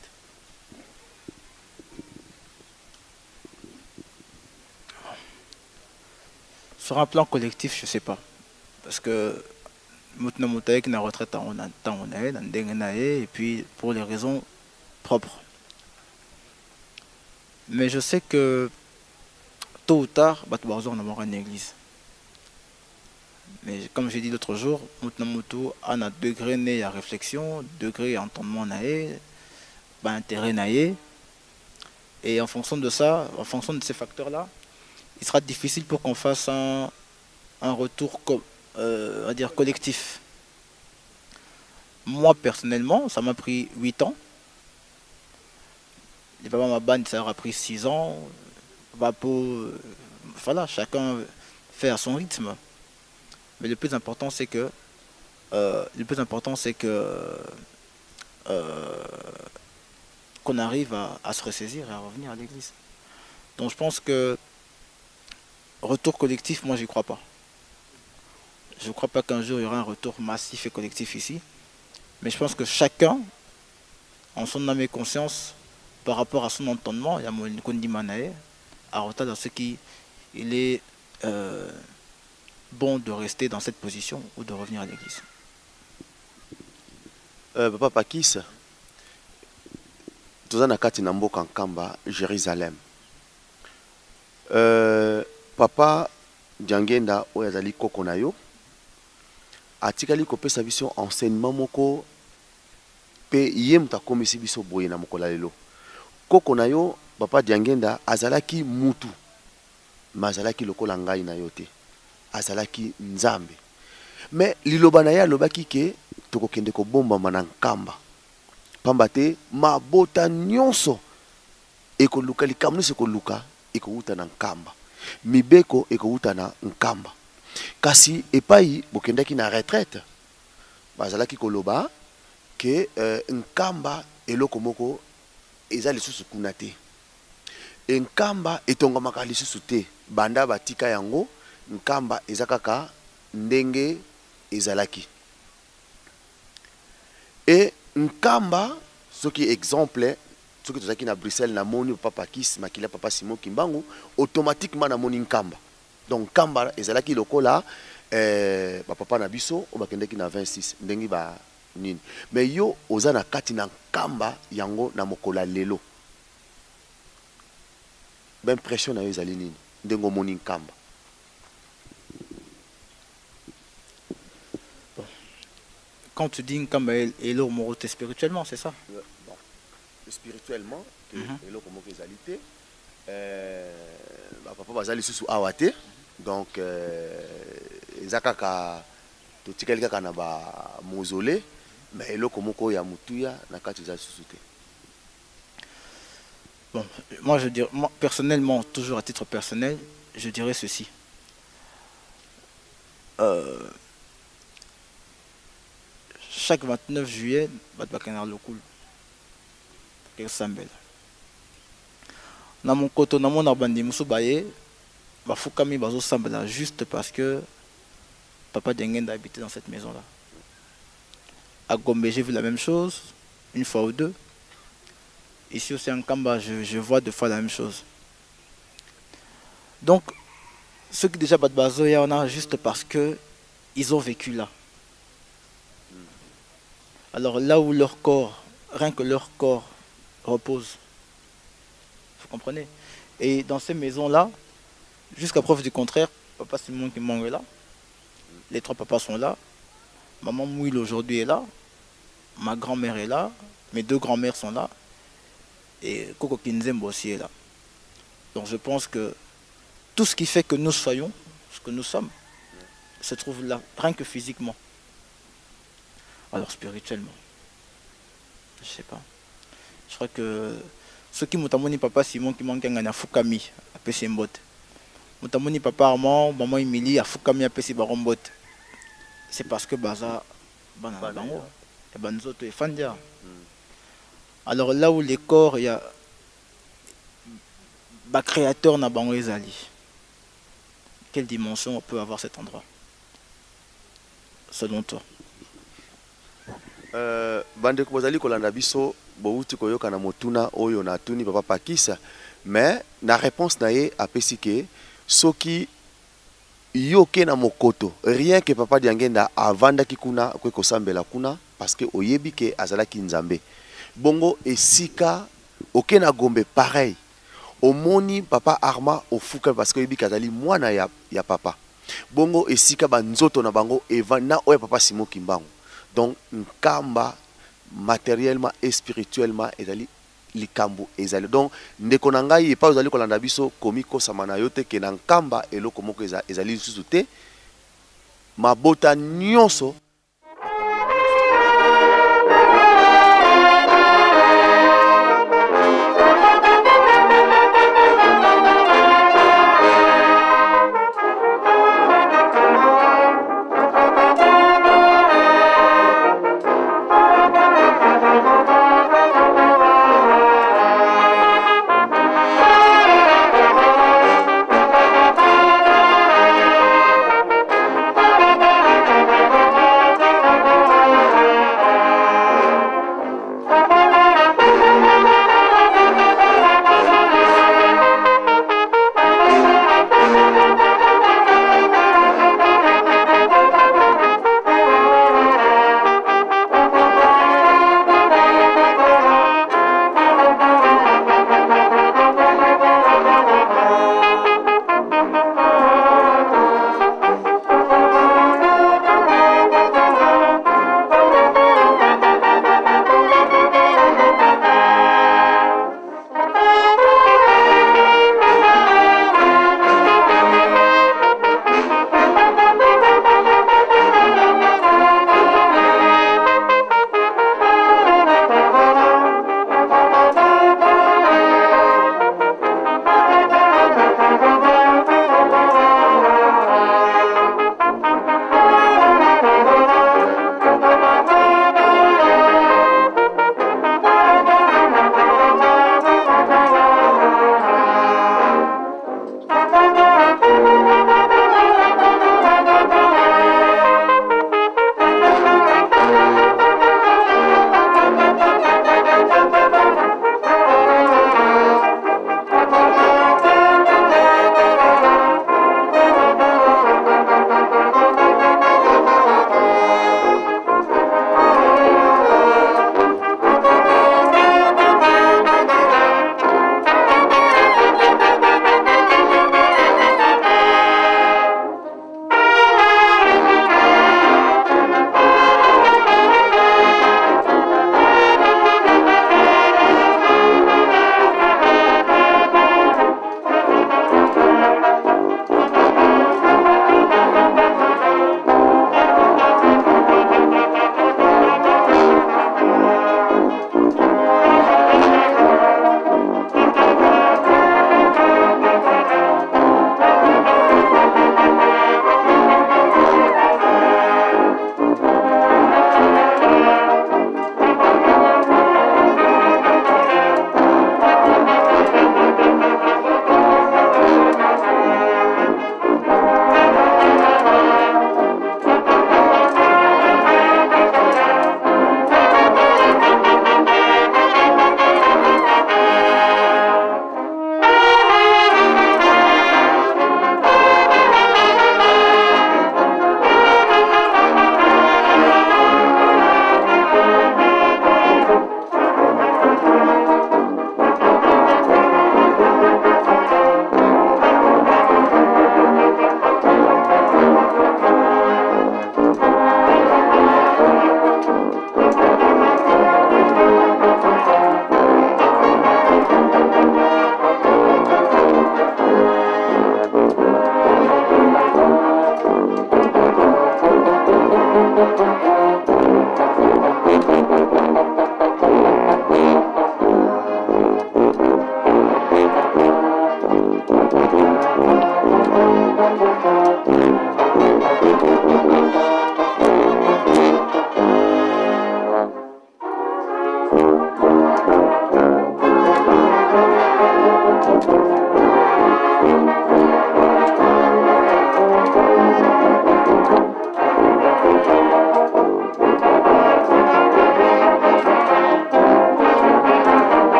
Sur un plan collectif, je sais pas. Parce que moto na moto ayeki na retraite yango na ntango na ye, na ndenge na ye, et puis pour les raisons propres. Mais je sais que Tôt ou tard, bato bazonga na bango na église. Mais comme j'ai dit l'autre jour, moto na moto a na degré né ya réflexion, degré ya entendement na ye, ba intérêt na ye. Et en fonction de ça, en fonction de ces facteurs-là, il sera difficile pour qu'on fasse un retour on va dire collectif. Moi, personnellement, ça m'a pris 8 ans. Les papas Mabane, ça leur a pris 6 ans. Vapo, voilà, chacun fait à son rythme. Mais le plus important, c'est que, le plus important, c'est que qu'on arrive à se ressaisir et à revenir à l'église. Donc je pense que retour collectif, moi, j'y crois pas. Je ne crois pas qu'un jour il y aura un retour massif et collectif ici. Mais je pense que chacun, en son âme et conscience, par rapport à son entendement, il y a kondima na ye, à retard dans ce qui il est bon de rester dans cette position ou de revenir à l'église. Papa Pakis, toza na kati na mboka Nkamba, Jérusalem. Papa Diangenda oyo azali koko na yo atikali kopesa biso enseignement moko mpe ye moto akomisi biso boye na mokolo ya lelo. Koko na yo papa Diangenda azalaki mutu, me azalaki lokola ngai na yo te, azalaki Nzambe. Me liloba na ye alobaki ke tokokende kobombama na Nkamba, pamba te mabota nyonso ekoluka, likambo nyonso ekoluka ekowuta na Nkamba, mibeko ekowuta na Nkamba. Kasi epai bokendaki na retraite, bazalaki koloba ke Nkamba eloko moko eza lisusu kuna te, e Nkamba etongamaka lisusu te. Banda batika yango, Nkamba eza kaka ndenge ezalaki. E Nkamba, soki exemple, soki tozalaki na Bruxelles, namoni papa Pakis makila, papa Simon Kimbangu, automatiquement namoni Nkamba. Donc Nkamba ezalaki lokola bapapa na biso oyo bakendaki na 26 ndenge ba nini. Mais yo oza na kati na Nkamba yango na mokolo ya lelo, baimpression na yo ezali nini ndenge omoni Nkamba? Quand tu dis Nkamba et l'eau, spirituellement, c'est ça? Bon, spirituellement ke eloko moko ezali te, bapapa baza lisusu awa te. Donc eza kaka totikali kaka na bamausolée, mais eloko moko ya motuya na kati eza lisusu te. Bon, moi je dirais, moi, personnellement, toujours à titre personnel, je dirais ceci. Chaque 29 juillet, bato bakendaka lokulu kesambela na mokoto. Namona bandimi mosusu baye bafukami, bazosambela juste parce que papa Diangenda habitait dans cette maison là. À Gombe, j'ai vu la même chose une fois ou deux. Ici aussi, en Nkamba, je vois deux fois la même chose. Donc ceux qui déjà bato bazoya on a juste parce que ils ont vécu là. Alors là où leur corps, rien que leur corps repose, vous comprenez? Et dans ces maisons-là, jusqu'à preuve du contraire, papa Simon Kimbangu est là, les trois papas sont là, maman Mouil aujourd'hui est là, ma grand-mère est là, mes deux grand-mères sont là, et Koko Kinzembo aussi est là. Donc je pense que tout ce qui fait que nous soyons ce que nous sommes se trouve là, rien que physiquement. Alors spirituellement, je sais pas. Je crois que soki moto amoni papa Simon Kimbangu afukami apesi mbote, moto amoni papa Armand, maman Emilie afukami apesi bango mbote, c'est parce que baza bana na bango ya banzoto efandi awa. Alors là où les corps ya bacréateur na bango ezali, quelle dimension peut avoir cet endroit selon toi? Bandeko bozali kolanda biso, bouti koyoka na motuna oyo natuni papa Pakisa, mais na réponse na ye apesi ke soki yo ke na mokoto, rien que papa Diangenda avandaki kuna, okoki kosambela kuna parce que oyebi ke azalaki Nzambe. Bongo esika oke na Gombe, pareil. Omoni papa Armand ofukami parce que oyebi ke azali mwana ya, ya papa. Bongo esika ba nzoto na bango eva na oyo ya papa Simon Kimbangu. Donc Nkamba materiellement et spirituellement ezali likambo ezali. Donc ndeko na ngai epai ozali kolanda biso komikosama na yo te ke na Nkamba eloko moko eza, ezali lisusu te. Mabota nyonso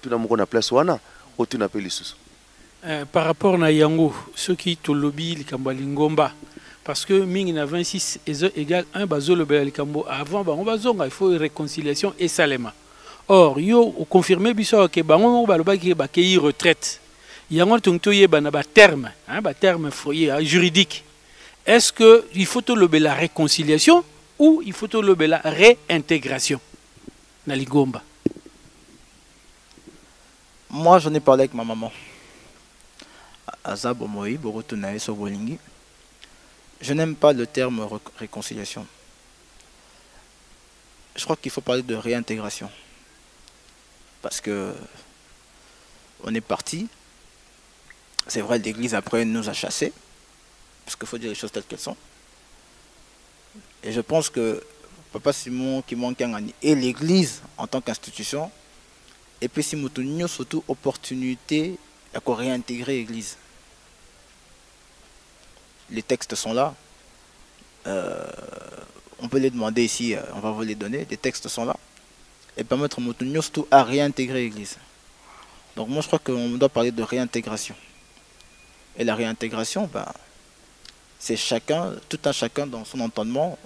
motuna moko na place wana, otuna mpe lisusu. Par rapport na yango, soki tolobi likambo ya lingomba, parce que mingi na 26 eza égal 1, bazolobela likambo avant bango bazonga, il faut réconciliation esalema. Or yo oconfirme biso awa ke bango moko balobaki ke bakei retraite. Yango tongi toyeba na baterme, hein, baterme foyer juridique. Est-ce que il faut tolobela réconciliation ou il faut tolobela réintégration na lingomba? Moi, j'en ai parlé avec ma maman. Aza bomoi, bokotuna ye soki bolingi. Je n'aime pas le terme réconciliation. Je crois qu'il faut parler de réintégration. Parce que on est parti. C'est vrai, l'église après nous a chassés. Parce qu'il faut dire les choses telles qu'elles sont. Et je pense que Papa Simon Kimbangu Kiangani et l'église en tant qu'institution, et puis si moto surtout opportunité à réintégrer l'église. Les textes sont là. On peut les demander ici, on va vous les donner. Les textes sont là. Et permettre moto surtout à réintégrer l'église. Donc moi je crois qu'on doit parler de réintégration. Et la réintégration, c'est chacun, tout un chacun dans son entendement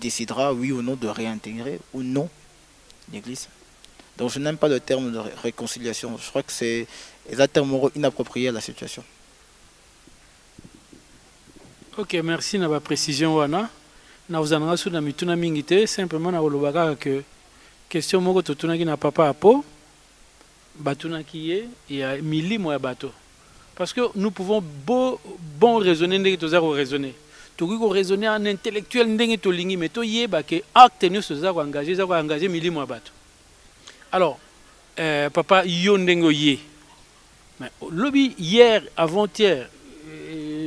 décidera oui ou non de réintégrer ou non l'église. Donc je n'aime pas le terme de réconciliation. Je crois que c'est un terme inapproprié à la situation. Ok, merci na ba précision wana. Na ozana su na mituna mingi te, simplement na koloba kaka que question moko totunaki na papa Apo, batunaki ye ya milimo ya bato. Parce que nous pouvons beau, bon raisonner ndenge toza ko raisonner. Tokoki ko raisonner en intellectuel ndenge tolingi, mais toyeba ke acte nyonso toza ko engager, eza ko engager milimo ya bato. Alors, papa, yo ndenge oye. Mais lobi hier, avant-hier,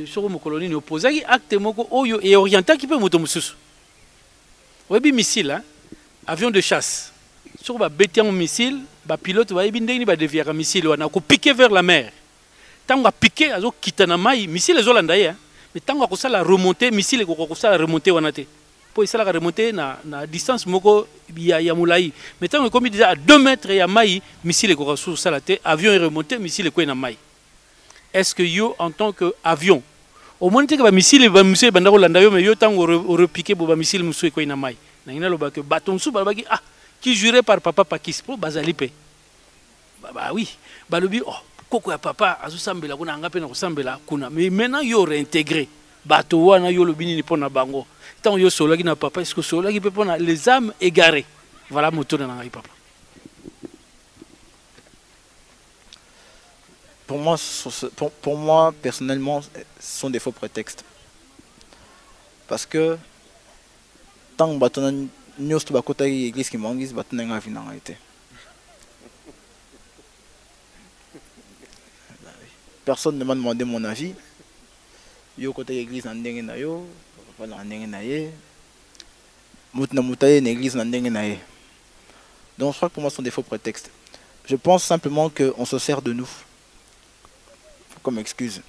soko mokolo nini opozaki acte moko oyo e orientaki mpe moto mosusu. Oyebi missile, hein? Avion de chasse. Soko babeti yango missile, ba pilote bayebi ndenge nini badeviaka missile wana, akopike vers la mer. Ntango apike, azokita na mai, missile ezolanda ye, hein? Mais ntango akosala remonter, missile ekoka kosala remonter wana te. Po esalaka remonter na distance moko ya molai. Mais ntango ekomi déjà à 2 mètres ya mai, missile ekoka kosala te, avion e remonter, missile ekwei na mai. Est-ce que yo, en tant que avion, omoni te ke ba missile, ba missile ebanda kolanda yo, mais yo ntango orepiquer bo ba missile mosusu ekwei na mai? Nangi naloba ke bato mosusu balobaki, ah, qui jurait par papa Pakis, po bazali pe. Ba, ba, oui, balobi, oh, koko ya papa azosambela kuna, anga pe na kosambela kuna. Mais maintenant yo réintégré bato wana, yo lobi nini mpona bango? Ntango yo sololaki na papa, est-ce que osololaki mpe mpona les âmes égarées? Voilà motuna na ngai, papa. Pour moi, personnellement, ce sont des faux prétextes. Parce que tant que bato na nyonso bakotaki église kimbanguiste, bato na nga avis na ngai te. Personne ne m'a demandé mon avis. Yo kotaki église na ndenge na yo, papa na ndenge na ye. Moto na moto aye na église na ndenge na ye. Donc je crois que pour moi ce sont des faux prétextes. Je pense simplement qu'on se sert de nous comme excuse.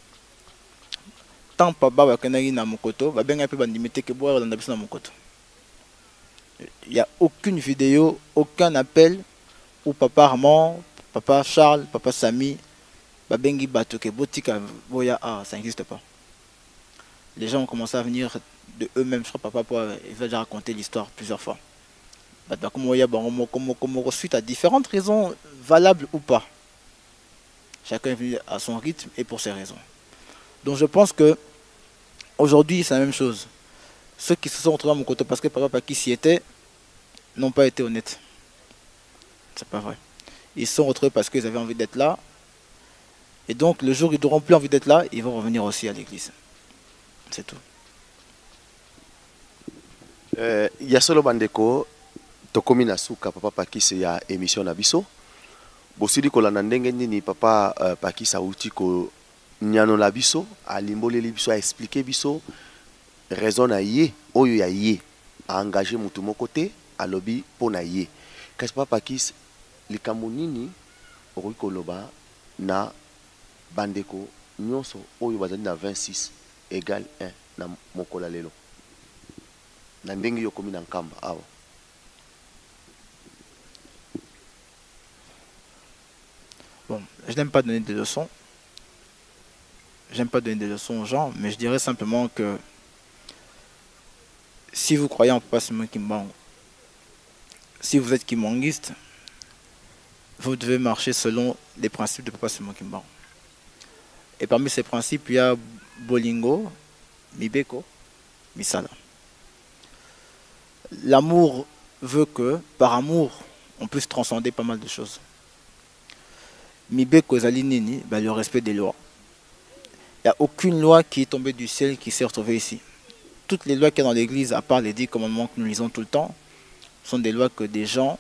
Tant papa bakendaki na mokoto, babenga pe bandimi te ke boya kolanda biso na mokoto. Il y a aucune vidéo, aucun appel où papa Armand, papa Charles, papa Samy babengi bato ke botika boya, ah, ça n'existe pas. Les gens ont commencé à venir de eux-mêmes. Je crois que papa il va déjà raconter l'histoire plusieurs fois. Bato bakoma oya bango moko moko moko suite à différentes raisons valables ou pas. Chacun est venu à son rythme et pour ses raisons. Donc je pense que aujourd'hui c'est la même chose. Ceux qui se sont retrouvés à mon côté parce que papa Pakis y était n'ont pas été honnêtes. C'est pas vrai. Ils se sont retrouvés parce qu'ils avaient envie d'être là. Et donc le jour où ils n'auront plus envie d'être là, ils vont revenir aussi à l'église. C'est tout. Ya solo bandeko, tokomi na suka papa Pakis ya émission na biso. Bosili kolanda ndenge nini papa Pakis auti ko nyanola biso, alimboleli biso, a expliquer biso raison na ye oyo ya ye a engagé mutu moko te, alobi mpo na ye. Kasi papa Pakis, likambo nini okoki koloba na bandeko nyonso oyo bazali na 26 égale 1 na mokolo ya lelo, na ndenge yo okomi na Nkamba awa? Je n'aime pas donner des leçons. J'aime pas donner des leçons aux gens, mais je dirais simplement que si vous croyez en Papa Simon Kimbangu, si vous êtes kimbanguiste, vous devez marcher selon les principes de Papa Simon Kimbangu. Et parmi ces principes, il y a Bolingo, Mibeko, Misala. L'amour veut que, par amour, on puisse transcender pas mal de choses. Mibeko ezali nini, ben, le respect des lois. Il n'y a aucune loi qui est tombée du ciel qui s'est retrouvée ici. Toutes les lois qu'il y a dans l'église, à part les 10 commandements que nous lisons tout le temps, sont des lois que des gens,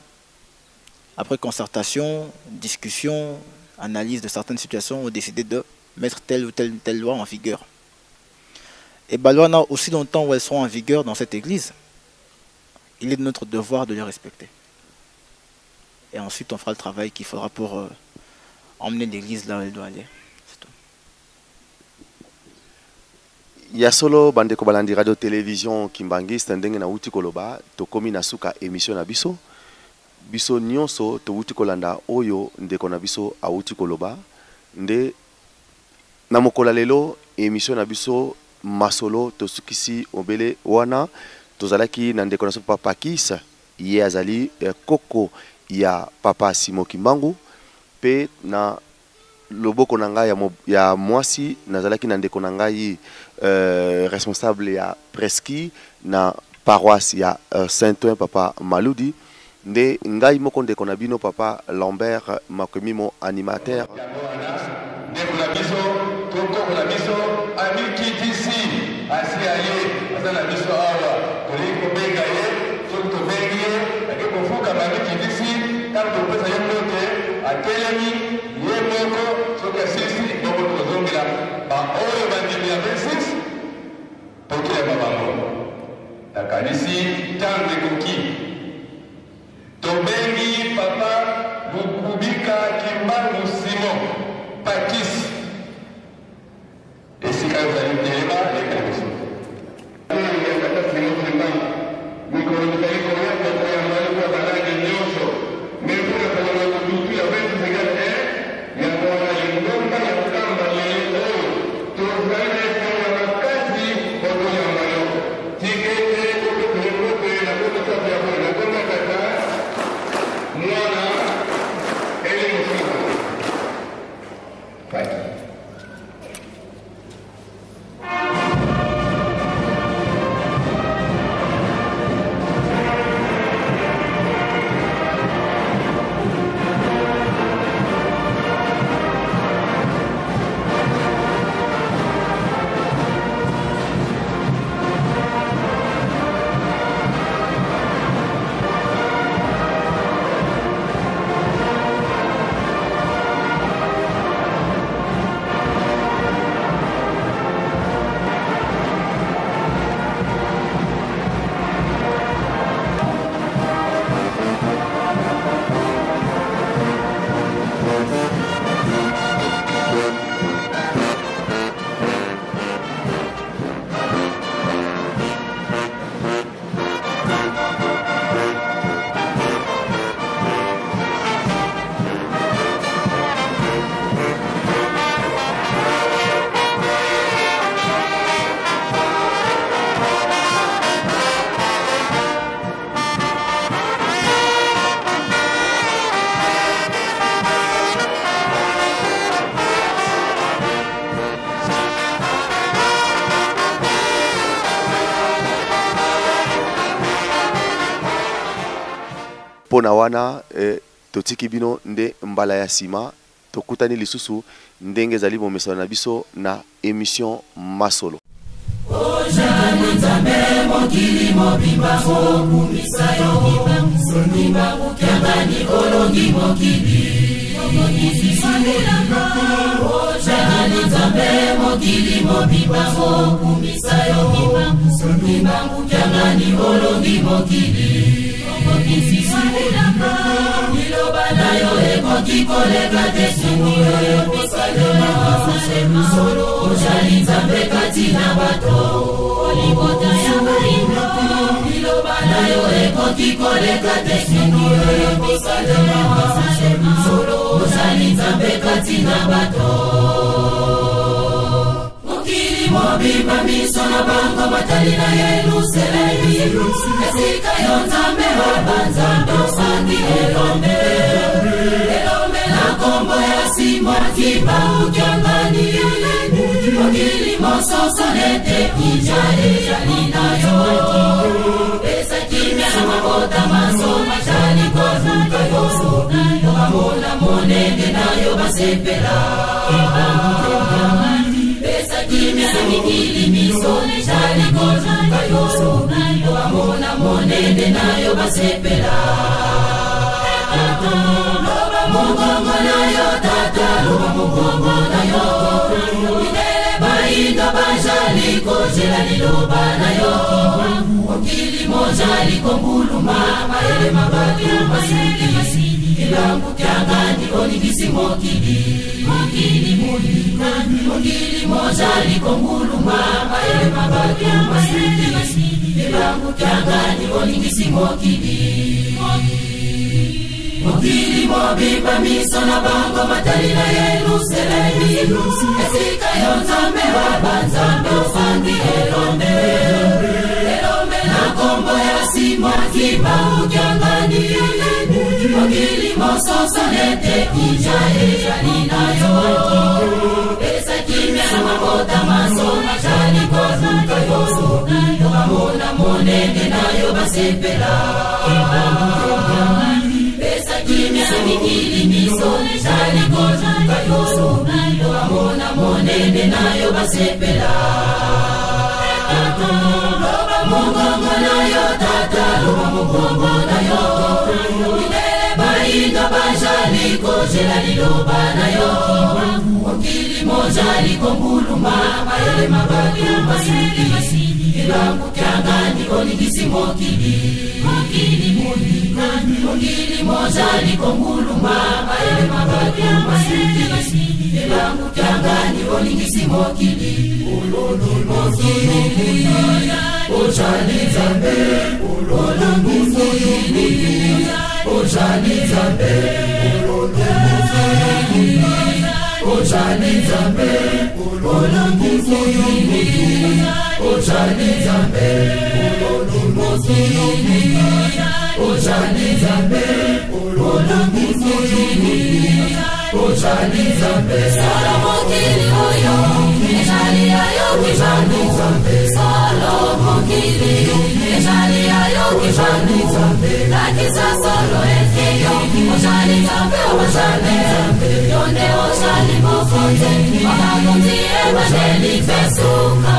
après concertation, discussion, analyse de certaines situations, ont décidé de mettre telle ou telle, telle loi en vigueur. Et ben, loi, aussi longtemps où elles seront en vigueur dans cette église, il est de notre devoir de les respecter. Et ensuite, on fera le travail qu'il faudra pour emmener l'église là où elle doit aller. C'est tout. Ya solo, bandeko balandi radio télévision Kimbanguiste, ndenge na wuti koloba, tokomi na suka émission na biso. Biso nyonso towuti kolanda oyo ndeko na biso awuti koloba. Nde na mokolo lelo émission na biso masolo tosukisi obele wana. Tozalaki na ndeko na biso Papa Pakis, ye azali koko ya Papa Simon Kimbangu, pe na loboko na ngai ya mwasi nazalaki na ndeko na ngai responsable ya preski na paroisse ya Saint-Ouen, Papa Maludi. Nde ngai moko ndeko na bino Papa Lambert Makwemimo, animateur. Ndeko na biso, tokoko na biso, amikitisi, asi aye, aza na biso awa, tolingi kobenga ye, soki tobengi ye, ake kofukama amikitisi, ntango topesa ye mbote, atelemi, ye moko, soki asilisi, bongo tozongela baoyo bandimi ya 26, tokilema bango. Nakanisi ntango ekoki. Tobengi Papa Lukubika Kimbangu Simon Pakis. Esika ozali telema, leka liboso. Mikolo mizali koya kokoyamba lokola balangi nyonso. Me mpona kolonga motutu ya 26 yango wana lingomba ya Nkamba lelo oyo tozali na esengo ya makasi kotoyamba yo. Tika ete topesa yo mbote na kombo safu ya boye, na kombo ya Tata, Mwana, Elimo Santu. Paki. Pona wana totiki bino nde mbala ya sima tokutani lisusu ndenge ezali bomesano na biso na émission Masolo. Ojali Nzambe mokili mobimba okumisa yo, Kimbangu Kiangani olongi mokili. Ojali Nzambe mokili mobimba okumisa yo, Kimbangu Kiangani olongi mokili. Liloba na yo ekoki koleka te soki oyo kosalema. Ozali Nzambe kati na bato, libota ya bayindo. Liloba na yo ekoki koleka te soki oyo kosalema. Ozali Ozali Nzambe kati na bato. Mokili mobimba miso na bango batali na Yelusalemi, esika yo Nzambe wa banzambe ofandi elombe. Elombe na kombo ya Simon Kimbangu Kiangani. Mokili mososo ete ija ezali na yo. Pesa kimia na mabota maso majali kozuka yo. Bamona monene na yo basepela. Pesa kimia na mikili miso ejali kozuka yo. Bamona monene na yo basepela. Loba mongongo na yo tata, loba mongongo na yo. Mindele bayindo bajali kozela liloba na yo. Mokili mozali kombuluma mayele mabatu masili. Kimbangu Kiangani olingisi mokili. Mokili mozali kombuluma mayele mabatu masili. Kimbangu Kiangani olingisi mokili. Mokili mobimba miso na bango batali na Yelusalemi, esika yo Nzambe wa banzambe ofandi elombe. Elombe na kombo ya Simon Kimbangu Kiangani. Mokili mososo ete ija ezali na yo. Pesa kimia na mabota maso majali kozuka yo. Bamona monene na yo basepela. Pesa kimia na mikili miso ezali kozuka yo. Bamona monene na yo basepela. Loba mongongo na yo tata, loba mongongo na yo. Mindele bayindo bajali kozela liloba na yo. Mokili mozali kombuluma mayele mabatu masili. Kimbangu Kiangani olingisi mokili. Mokili mozali kombuluma mayele mabatu masili. Kimbangu Kiangani olingisi mokili. Mokili ozali Nzambe, mokili ozali Nzambe, mokili ozali Nzambe, mokili ozali Nzambe, mokili ozali Nzambe, mokili ozali Nzambe. Solo mokili oyo ezali ya yo Kimbangu. Solo mokili ezali ya yo Kimbangu. Lakisa solo ete yo ozali Nzambe, ozali Nzambe. Yo nde ozali mokonzi, bakonzi ebandeli mpe suka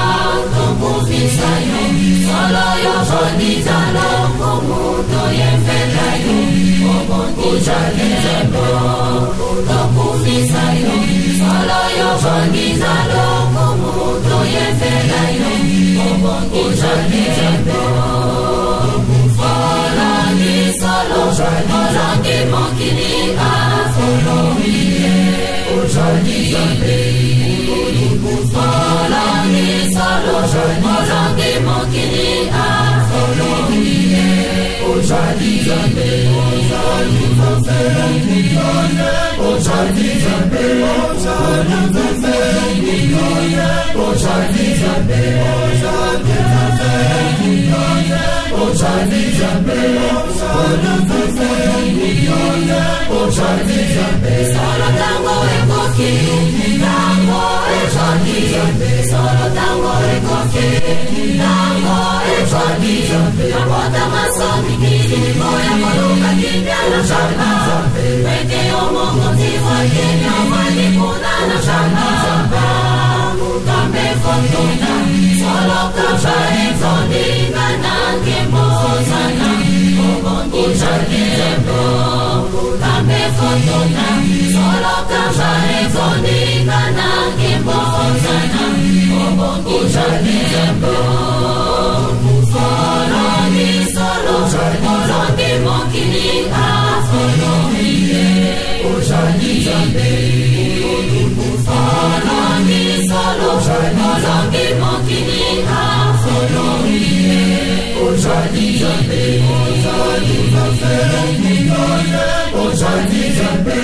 tokufisa yo. Solo yo ozali Nzambe, moto yemfela yo. Ozali Nzambe, tokufisa yo. Solo yo ozali Nzambe, moto yemfela yo. Ozali Nzambe. Olongi solo, olongi mokili afolongi. Ozali Nzambe. Olongi solo, olongi mokili afolongi. Ozali Nzambe. Ozali Nzambe. Ozali Nzambe. Ozali Nzambe. Ozali Nzambe. Ozali Nzambe. Solo tango ekoki, tango ezali Nzambe. Solo tango ekoki, tango ezali Nzambe. Mabota masoni mikili moya koluka kimia na shamba. Peke yo mokonzi wa kimia ofandi kuna na shamba. Kambe fortuna, solo kamba ezondinga na nkembo ozana. Ozali Nzambe. Kambe fortuna, solo kamba ezondinga na nkembo ozana. Ozali Nzambe. Olongi solo, olongi mokili afolongi. Ozali Nzambe. Olongi solo, olongi mokili afolongi. Ozali Nzambe. Ozali Nzambe. Ozali Nzambe.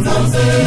Nzambe.